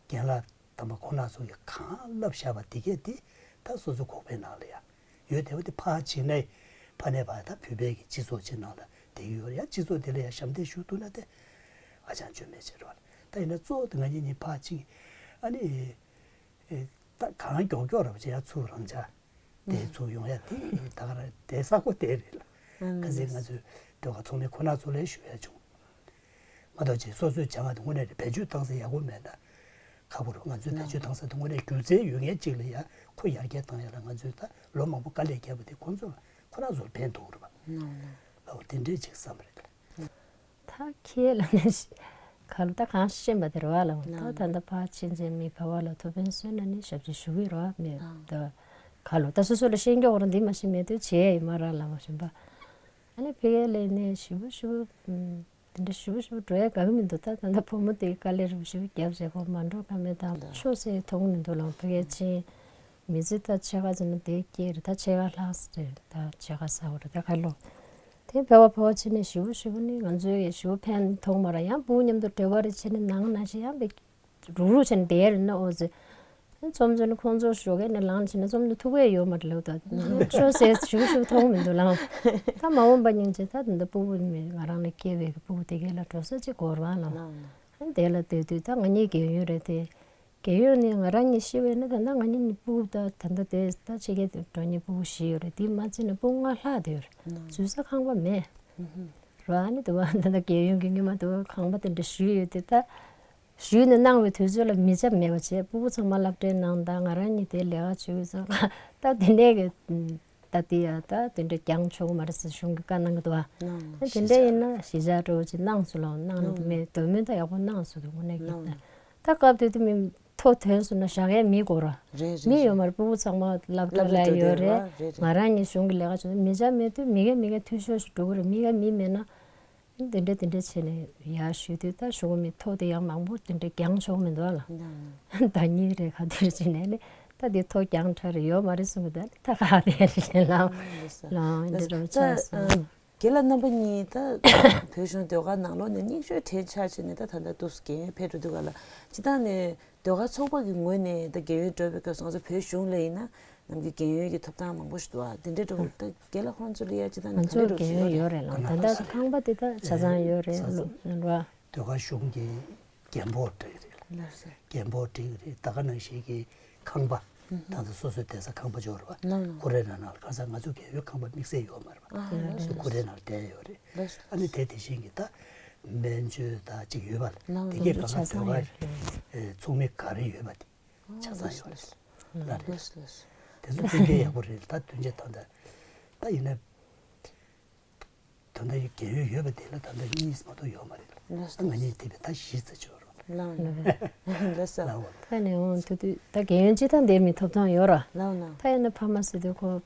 རྒན་ལགས་དམ་པ་ཁོང་རྣམ་ཚོ་གིས་གང་བསླབས་བཞག་པ་དེ་གས་དེ་ད་སོ་སོ་ཁོག་པའི་ནང་ལ་ཡ་ཡོད་བསྡད་པ་དེ་ཕར་ཕྱིན་ནས་ཕ་ནས་ཕར་ད་བོད་པའི་གི་སྤྱི་ཚོགས་ཅིག་ནང་ལ་བསྡད་ཡོད་རེད། ཡ་སྤྱི་ཚོགས་དེ་ལ་ཡ་ཞབས་འདེགས་ཞུ་ཐུབ་ན་དེ་ཧ་ཅང་བཅོས་མེད་ཅིག་རེད་བ། ད་ཡིན་ན་གཙོ་བོ་དེ་ང་གཉིས་གཉིས་ཕར་ཕྱིན་ཨ་ནི། ཨེ། ད་གང་མགྱོགས་མགྱོགས་ར་བ་ཅིག་ཡ་ཚུར་རང་ཅག་དེ་ཚུར་ཡོང་ཡ་དེ་ད་ག་ར་དེ་ས་གོ་དེ་རེད་ལ། ཁ་སང་ང་ཚོས་ཟློས་གར་ཚོགས་མི་ཁོ་ན་ཚོ་ལ་ཞུ་ཡ་བྱུང་། མ་གཏོགས་ཅིག་སོ་སོའི་བྱ་བ་དེ་དངོས་གནས་རེད། བེད་སྤྱོད་བཏང་ས་ཡག་པོ་མེད་ན་ཁག་པོ་རེད། ང་ཚོས་བེད་སྤྱོད་བཏང་ས་དེ་དངོས་གནས་སྒྱུ་རྩལ་ཡོད་མཁན་ཅིག་ལ་ཡ་ཁོ་ཡར་རྒྱས་བཏང་ཡ་ལ་ང་ཚོས་ད་ལོ་མང་པོ་དཀའ་ལས་བརྒྱབ་པ་དེ་ཁོ་ཚོ་ལ་ཁོ་ན་ཚོར་ཕན་ཐོགས་རེད་པ། ཨོ་དེ་འདྲས་ཅིག་བསམ་རེད། ད་ཁྱེད་ལ་ནི་ག་ལ་ད་གང་ཤེས་པ་དེ་རེད་བ་ལ། ད་ད་ལྟ་ཕར་ཕྱིན་ཚེ་མི་ག་བ་ལ་ཐུགས་ཕན་གསོས་ན་ནི་ཞབས་ཕྱི་ཞུ་གི་རེད་བ། མི་ད་ག་ལ་ད་སོ་སོ་ལ་ཤེས་མཁན་འོ་ར་འདི་མ་ཤེས་མེད་དུས་བྱས་ཡ་ཡིན་མ་ར་ལ་མ་ཤེས་པ། ཨ་ནི་ཕ་གི་ལ་ནི་ཞེ་པོ་ཞེ་པོ་དེ་འདྲ་ཞེ་པོ་ཞེ་པོ་འགྲོ་ཡ་དགའ་གི་མི་འདུག་ད་ད་ལྟ་བུ་མོ་དེ་དཀའ་ལས་རུ་ཞེ་པོ་བརྒྱབ་བྱས་ཁོ་མ་འགྲོ་ཁ་མེད་དང་ཆོས་ཟེར་མཐོང་མི་འདུག་ལ། ཕ་གི་ཕྱིན་མི་ཚེ་ད་ཕྱེད་ཀ་ཙམ་ན་དེ་སྐྱེལ་རེད། ད་ཕྱེད་ཀ་ལྷག་ཙམ་རེད། ད་ཕྱེད་ཀ་ཟ་བ་རེད། ད་ག་ལོ། དེ་ཕལ་བ་ཕལ་བ་བྱས་ནས་ཞེ་པོ་ཞེ་པོ་ནི་ང་ཚོའི་ཞེ་པོ་ཕན་ཐོགས་མ་རེད། ཡང་སྤུ་གུ་མཉམ་དུ་འབྲེལ་བ་རེ་བྱས་ནས་ནང་ན་ཞིག་ཡང་དཔེ་རུག་རུག་བྱས་ནས་བསྡད་རེད་ན། འོ་ཙི་རྩོམ་ཚོ་ནི་ཁོང་ཚོ་ཞོགས་ཀས་ནས་ལངས་བྱས་ནས་རྩོམ་ནི་ཐུག་གས་ཡོད་མ་རེད་ལབ། ད་ཤོ་ཟེར་ཞུ་ཞུ་མཐོང་མི་འདུག་ལ། ད་མ་འོངས་པ་སྙིང་རྗེ་ད་དེ་འདྲ་སྤུ་གུ་མི་ང་རང་ལ་སྐྱེས་པའི་སྤུ་གུ་དེ་གས་ལ་འགྲོ་ས་ཅིག་དགོས་རེད་བ་ལ། དེ་ལ་བསྡད་དུས་ད་ང་གཉིས་རྒན་ཡོལ་རེད་དེ། རྒན་ཡོལ་ནི་ང་རང་གཉིས་ཤི་བས་ན་ད་ལྟ་ང་གཉིས་ནི་སྤུ་གུ་ད་ད་ལྟ་དེ་ད་ཕྱི་རྒྱལ་དུ་འགྲོ་མཁན་སྤུ་གུ་བཞི་ཡོད་རེད། དེ་མ་བརྩིས་ན་སྤུ་གུ་ལྔ་ལྷག་དེ་ཡོད་རེད། འཛུལ་ས་ཁང་པ་མེད་ར། ཨ་ནི་དུ་བ་ད་ལྟ་རྒན་ཡོལ་གྱི་སྔོན་མ་དུ་བ་ཁང་པ་དེ་འདྲ་ཞུས་ཡོད་དེ་ད་ ཞུས་ནས་གནང་བའི་དུས་ཚོད་ལ་མི་ཆ་མེད་པ་བྱས། སྤུ་གུ་ཚང་མ་སློབ་གྲྭའི་ནང་དང་ང་རང་གཉིས་དེ་ལས་ཀ་བྱེད་ཡུལ་ཚང་མ་ད་དེ་འདྲས་ཀྱི་ད་དེ་ཡ་ད་དེ་འདྲས་རྒྱང་ཆོག་གི་མ་རེད་ཟེར་གཞུང་གི་བཀའ་གནང་གི་འདུག་ཨ། ད་དེ་འདྲས་ཡིན་ན་གཞིས་ཆགས་འགྲོ་ཅིག་གནང་སོང་ལ་གནང་ནས་མེད་འདོད་མོས་ད་ཡག་པོ་གནང་སོང་འདུག་དངོས་གནས་ཀྱི་ད་ད་སྐབས་དེ་དུས་མི་ཐོ་ཐོན་སོང་ན་བཞག་ཡས་མི་དགོས་ར། རེད་རེད་མི་ཡོད་མ་རེད། སྤུ་གུ་ཚང་མ་སློབ་གྲྭ་ལ་ཡོད་རེད། ང་རང་གཉིས་གཞུང་གི་ལས་ཀ་བྱེད་མི་ཆ་མེད་དུས་མི་གས་མི་གས་འཐུས་ཤོར་ཞིག་འགྲོ་གི་རེད། མི་གས་མི་མེད་ན། དེ་འདྲ་དེ་འདྲ་བྱས་ནས་ཡར་ཞུས་དུས་ད་གཞུང་གི་མི་ཐོ་དེ་ཡང་མང་པོ་དེ་འདྲ་རྒྱང་ཆོག་མི་འདུག་ཨ་ལ། ཟླ་གཉིས་རེ་ག་དུས་ཕྱིན་ནས་ནི་ད་དེ་ཐོ་རྒྱང་ཁྲ་རེ་ཡོད་མ་རེད་གསུང་གི་ད་ད་ག་དེ་རེད་ལ་ལ་འདི་འདྲ་ཆགས་སོང་། རྒན་ལགས་རྣམ་པ་གཉིས་ད་བོད་གཞུང་ཟློས་གར་ནང་ལོགས་ནས་རྙིང་ཤོས་གྲས་ཆགས་བྱས་ནས་ད་ད་ལྟ་འདུག་རྒན་ཡོལ་ཕེབས་འགྲོ་དུས་ག་ལ་སྤྱིར་བཏང་ནས། ཟློས་གར་ཚོགས་པ་གི་ངོས་ནས་ད་རྒན་ཡོལ་འགྲོ་བའི་སྐབས་སུ་ང་ཚོ་བོད་གཞུང་ལ་ཡིན་ན་ནམ་རྒྱུན་རྒན་ཡོལ་གྱི་ཐོབ་ཐང་མང་པོ་ཞིག་འདུག་ཨ། དེ་འདྲའི་འགྲོ་ད་རྒན་ལགས་ཁོང་ཚོ་ལ་ཡ་ཅི་ད་ང་ང་ཚོར་ག་རེ་རྒན་ཡོལ་ཡོད་རེད་ལ་ད་ལྟ་ཁང་པ་དེ་ད་ཆ་ཚང་ཡོད་རེད་ལ། ཟློས་གར་གཞུང་གི་རྒན་པོ་འགྲིག་རེད་ལ། རྒན་པོ་འགྲིག་རེད། ད་ག་ནང་བཞིན་གྱི་ཁང་པ་ད་ལྟ་སོ་སོའི་བསྡད་ས་ཁང་པ་འབྱོར་བ་ཁོ་རའི་ནང་ནང་ལ་ག་ས་ང་ཚོ་རྒན་ཡོལ་ཁང་པ་དམིགས་བསལ་ཡོད་མ་རེད་པ། སོ་ཁོ་རའི་ནང་ལ་བསྡད་ཡོད་རེད། ཨ་ནི་དེ་དེ་བཞིན་གྱི་ད་སྨན་བཅོས་ད་ཅིག་ཡོད་པ་ལ་དེ་གས་གང་ག་ཟློས་གར་ཚོགས་མི་ག་རེ་ཡོད་པ་དེ་ཆ་ཚང་ཡོད་རེད་ལ་རེད། དེ་ཚོ་མཐུན་རྐྱེན་ཡག་པོ་རེད། ད་མཐུན་རྐྱེན་ད་ལྟ་ད་ཡིན་ན་ད་ལྟ་རྒན་ཡོལ་ཡོད་པ་དེ་ལ་ད་ལྟ་གཉིས་མ་གཏོགས་ཡོད་མ་རེད་ལ། ད་ང་གཉིས་དེ་བས་ད་བཞི་ཙམ་ཅིག་ཡོད་རེད། ལགས་ལགས། ད་ནས་འོང་དུས་དུས་ད་རྒན་ཡོལ་སྤྱི་བཏང་དེ་མི་ཐོབ་ཐང་ཡོད་ར། ད་ཡིན་ན་ཕ་མ་ཟེར་དུས་ཁོ་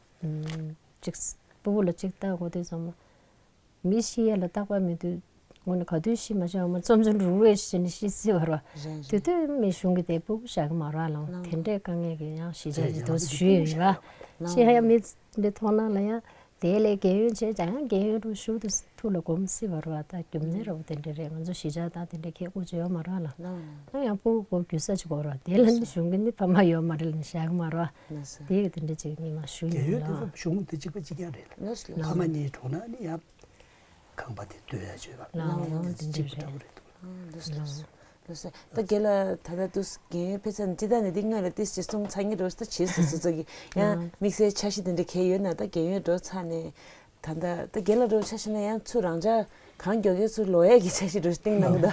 ཅིག་སྤུ་གུ་ལ་ཅིག་ལྟ་དགོས་དུས་ཙམ་པ། མི་ཤི་ཡས་ལ་རྟག་པར་མེད་དུས་དངོས་གནས་ག་དུས་ཤི་མ་ཤི་བ་མ་རྩོམ་བྱུང་རུ་བས་ཤི་ནས་ཤི་སྲིད་པ་རེད་བ། དེ་དུས་མི་གཞུང་གི་དེ་སྤུ་གུ་བཞག་གི་མ་རེད་ལ། དེ་འདྲའི་དཀའ་ངལ་གྱི་ཡང་གཞིས་ཆགས་ཀྱི་དུས་སུ་ཞུས་ཡོད་རེད་བ། ཤི་ཡ་མི་འདི་མཐོང་སྣང་ལ་ཡང་དེ་ལས་རྒན་ཡོལ་བྱས་ཀྱང་ཡང་རྒན་ཡོལ་རུ་ཞུགས་དུས་ཐུགས་ལ་སྒོམ་སྲིད་པ་རེད་བ། ད་རྒྱུ་མཚན་རེད་བ། དེ་འདྲ་རེད། ང་ཚོ་གཞིས་ཆགས་དང་དེ་འདྲའི་ཁྱད་དགོས་ཅི་ཡོད་མ་རེད་ལ། ཡང་སྤུ་གུ་སྒོ་རྒྱུ་ས་ཅིག་དགོས་རེད་བ། དེ་ལ་ནི་གཞུང་གི་ནི་ཕ་མ་ཡོད་མ་རེད་ལ་ནི་བཞག་གི་མ་རེད་བ། དེ་ཡི་དེ་འདྲ་ཅིག་ཉི་མ་ཞུ་ཡིན་ལ། གཞུང་དེ་གཅིག་པ་གཅིག་རྐྱང་རེད་ལ། ཕ་མ་གཉིས་གྲོངས་ན་ནི་ཡང་ཁང་པ་དེ་སྡོད་ཡ་བྱོས་པ་ལ་དེ་གཅིག་པ་འདྲ་བོ་རེད་འདུག་ལ། ལགས་སོ། ད་རྒན་ལགས་ད་ལྟ་འདུག་རྒན་ཡོལ་ཕེབས་ཚར་ནས་ཅི་ད་ནས་འདི་སྔོན་ལ་ཏིས་ཅི་གསུང་ཚར་ངེས་འགྲོ་ད་བྱེད་སོ་སོ་ཚོ་གི་ཡང་དམིགས་བསལ་འཆར་གཞི་དེ་འདྲ་གས་ཡོད་ན་ད་རྒན་ཡོལ་འགྲོ་ཚར་ནས་ད་ད་ད་རྒན་ལགས་འགྲོ་འཆར་གཞི་ན་ཡང་ཚུར་རང་ཅག་གང་མགྱོགས་མགྱོགས་ཚུར་ལོག་ཡས་ཀྱི་འཆར་གཞི་འགྲོ་གཏིང་ནང་གི་ད་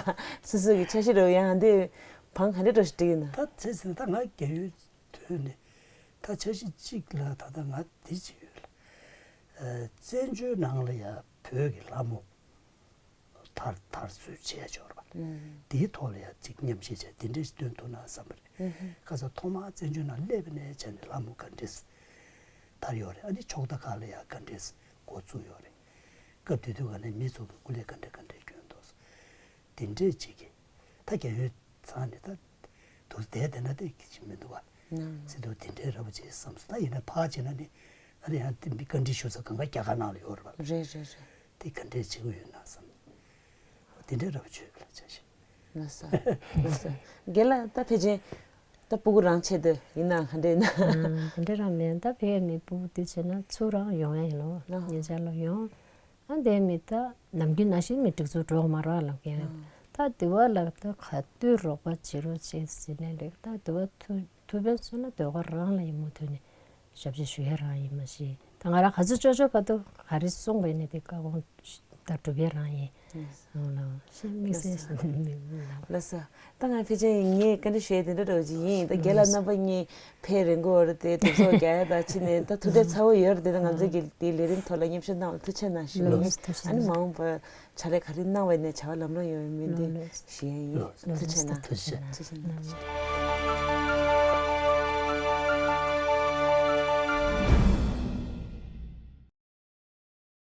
སོ་སོ་གི་འཆར་གཞི་འགྲོ་ཡང་འདི་བང་ག་འདྲ་འགྲོ་ཞིག་འགྲིག་ཡིན་ན། ད་ཚེ་ཟིན་ད་ང་རྒན་ཡོལ་ཐོན་ནས་ད་འཆར་གཞི་གཅིག་ལ་ད་ལྟ་ང་འདི་གཅིག་ཡོད་ལ། བཙན་བྱོལ་ནང་ལ་ཡ་བོད་ཀྱི་ལྷ་མོ་དར་དར་སྲོལ་བྱས་འབྱོར་བ། དེའི་ཐོག་ལ་ཡ་ཅིག་མཉམ་བཞེས་བྱས་དེ་འདྲས་ཞིག་སྟོན་ཐུབ་ན་བསམ་པ་རེད། ཁ་སང་ཐོག་མར་བཙན་བྱོལ་ནང་སླེབས་པ་ནས་བྱས་ནས་ལྷ་མོ་ག་འདྲས་དར་ཡོད་རེད། ཨ་ནི་ཕྱོགས་མཐའ་ཁག་ལ་ཡ་ག་འདྲས་འགོ་བཙུགས་ཡོད་རེད། སྐབས་དེ་དུས་ག་ནས་མི་ཚོ་གི་སྐུ་ལས་ག་འདྲས་ག་འདྲས་བསྐྱོན་འདུག་དེ་འདྲས་ཅིག་གིས་ད་རྒན་ཡོལ་ཚང་ནས་ད་དུ་བསྡད་བསྡད་ན་དེ་གི་ཅིག་མི་འདུག་བ། ཟེར་དུས་དེ་འདྲའི་ར་བ་ཅིག་བསམ་སོང་། ད་ཡིན་ན་ཕར་ཕྱིན་ན་ནི་ཨ་རི་ཡང་དེ་མི་བཀའ་འདྲི་ཞུ་ས་གང་ག་རྒྱ་གར་ནང་ལ་ཡོད་རེད་བ། རེད་རེད་རེད། དེ་ག་འདྲས་བྱེད་དགོས་ཡོད་ན་བསམ། དེ་འདྲའི་ར་བ་ཆོད་ལ་བྱ་ཞིག་ལགས་སོ། ལགས་སོ། རྒན་ལགས་ད་ཕལ་ཆེར་ད་སྤུ་གུ་རང་ཆེད་དུ་ཡིན་ན་ག་འདྲས་ཡིན་ན། ཨ་དེ་འདྲ་རང་མེད། ད་ཕལ་ཆེར་མི་སྤུ་གུ་དུས་ཆེ་ན་ཚུར་རང་ཡོང་ཡ་ཡིན་ལོ། ལགས། ཉེ་ཆར་ལོ་ཡོང་། ཨ་འདས་མི་ད་ནམ་རྒྱུན་ནང་བཞིན་མི་སྒྲིག་འཛུགས་འགྲོ་མ་རོགས་ལབ་ཀྱི་ཡོད། ད་དེ་བ་ལ་ད་ག་དུས་རོགས་པ་བྱེད་རོགས་བྱེད་ཟེར་ནས་རེད། ད་དེ་བ་ཐུ་ཐུ་བན་སོང་ན་དེ་བ་རང་ལ་ཡིན་མུ་མཐུད་ནས་ཞབས་ཕྱི་ཞུ་ཡ་རང་ཡིན་མ་ཤེས། ད་ང་རང་ག་ཚོད་ཅོ་ཅོ་བར་དུ་ག་རེ་གསུངས་པ་ཡིན་ན་དེ་བཀའ་དགོངས་ད་སྒྲུབ་ཡ་རང་ཡིན། ཨང་ལ་ཤེས་དམིགས་བསལ་ཞིག་མི་མི་ལ། ལགས་སོ། ད་ང་ཕལ་ཆེར་ངས་བཀའ་འདྲི་ཞུ་ཡ་དེ་འདྲ་འདྲ་བོ་ཅིག་ཡིན། ད་རྒན་ལགས་རྣམ་པ་གཉིས་ཕེབས་རན་གོ་རེད་དེ་གདུགས་ཚོགས་རྒྱག་ཡ་དང་ཕྱི་ནས་ད་ཐུགས་འཕྲད་ཚ་བོ་ཡོད་རེད་དེ། ད་ང་ཚོའི་གི་དེའི་ལས་རིམ་ཐོག་ལ་མཉམ་ཞུགས་གནང་བ་ཐུགས་རྗེ་གནང་ཞུ་ལ་ཡིན། ཨ་ནི་མ་འོངས་པར་བྱ་ལས་ག་རེ་གནང་བ་ཡིན་ནའི་བྱ་བ་ལམ་ལྷོང་ཡོང་བའི་སྨོན་འདུན་ཞུ་ཡ་ཡིན། ཐུགས་རྗེ་གནང་། ཐུགས་རྗེ་གནང་།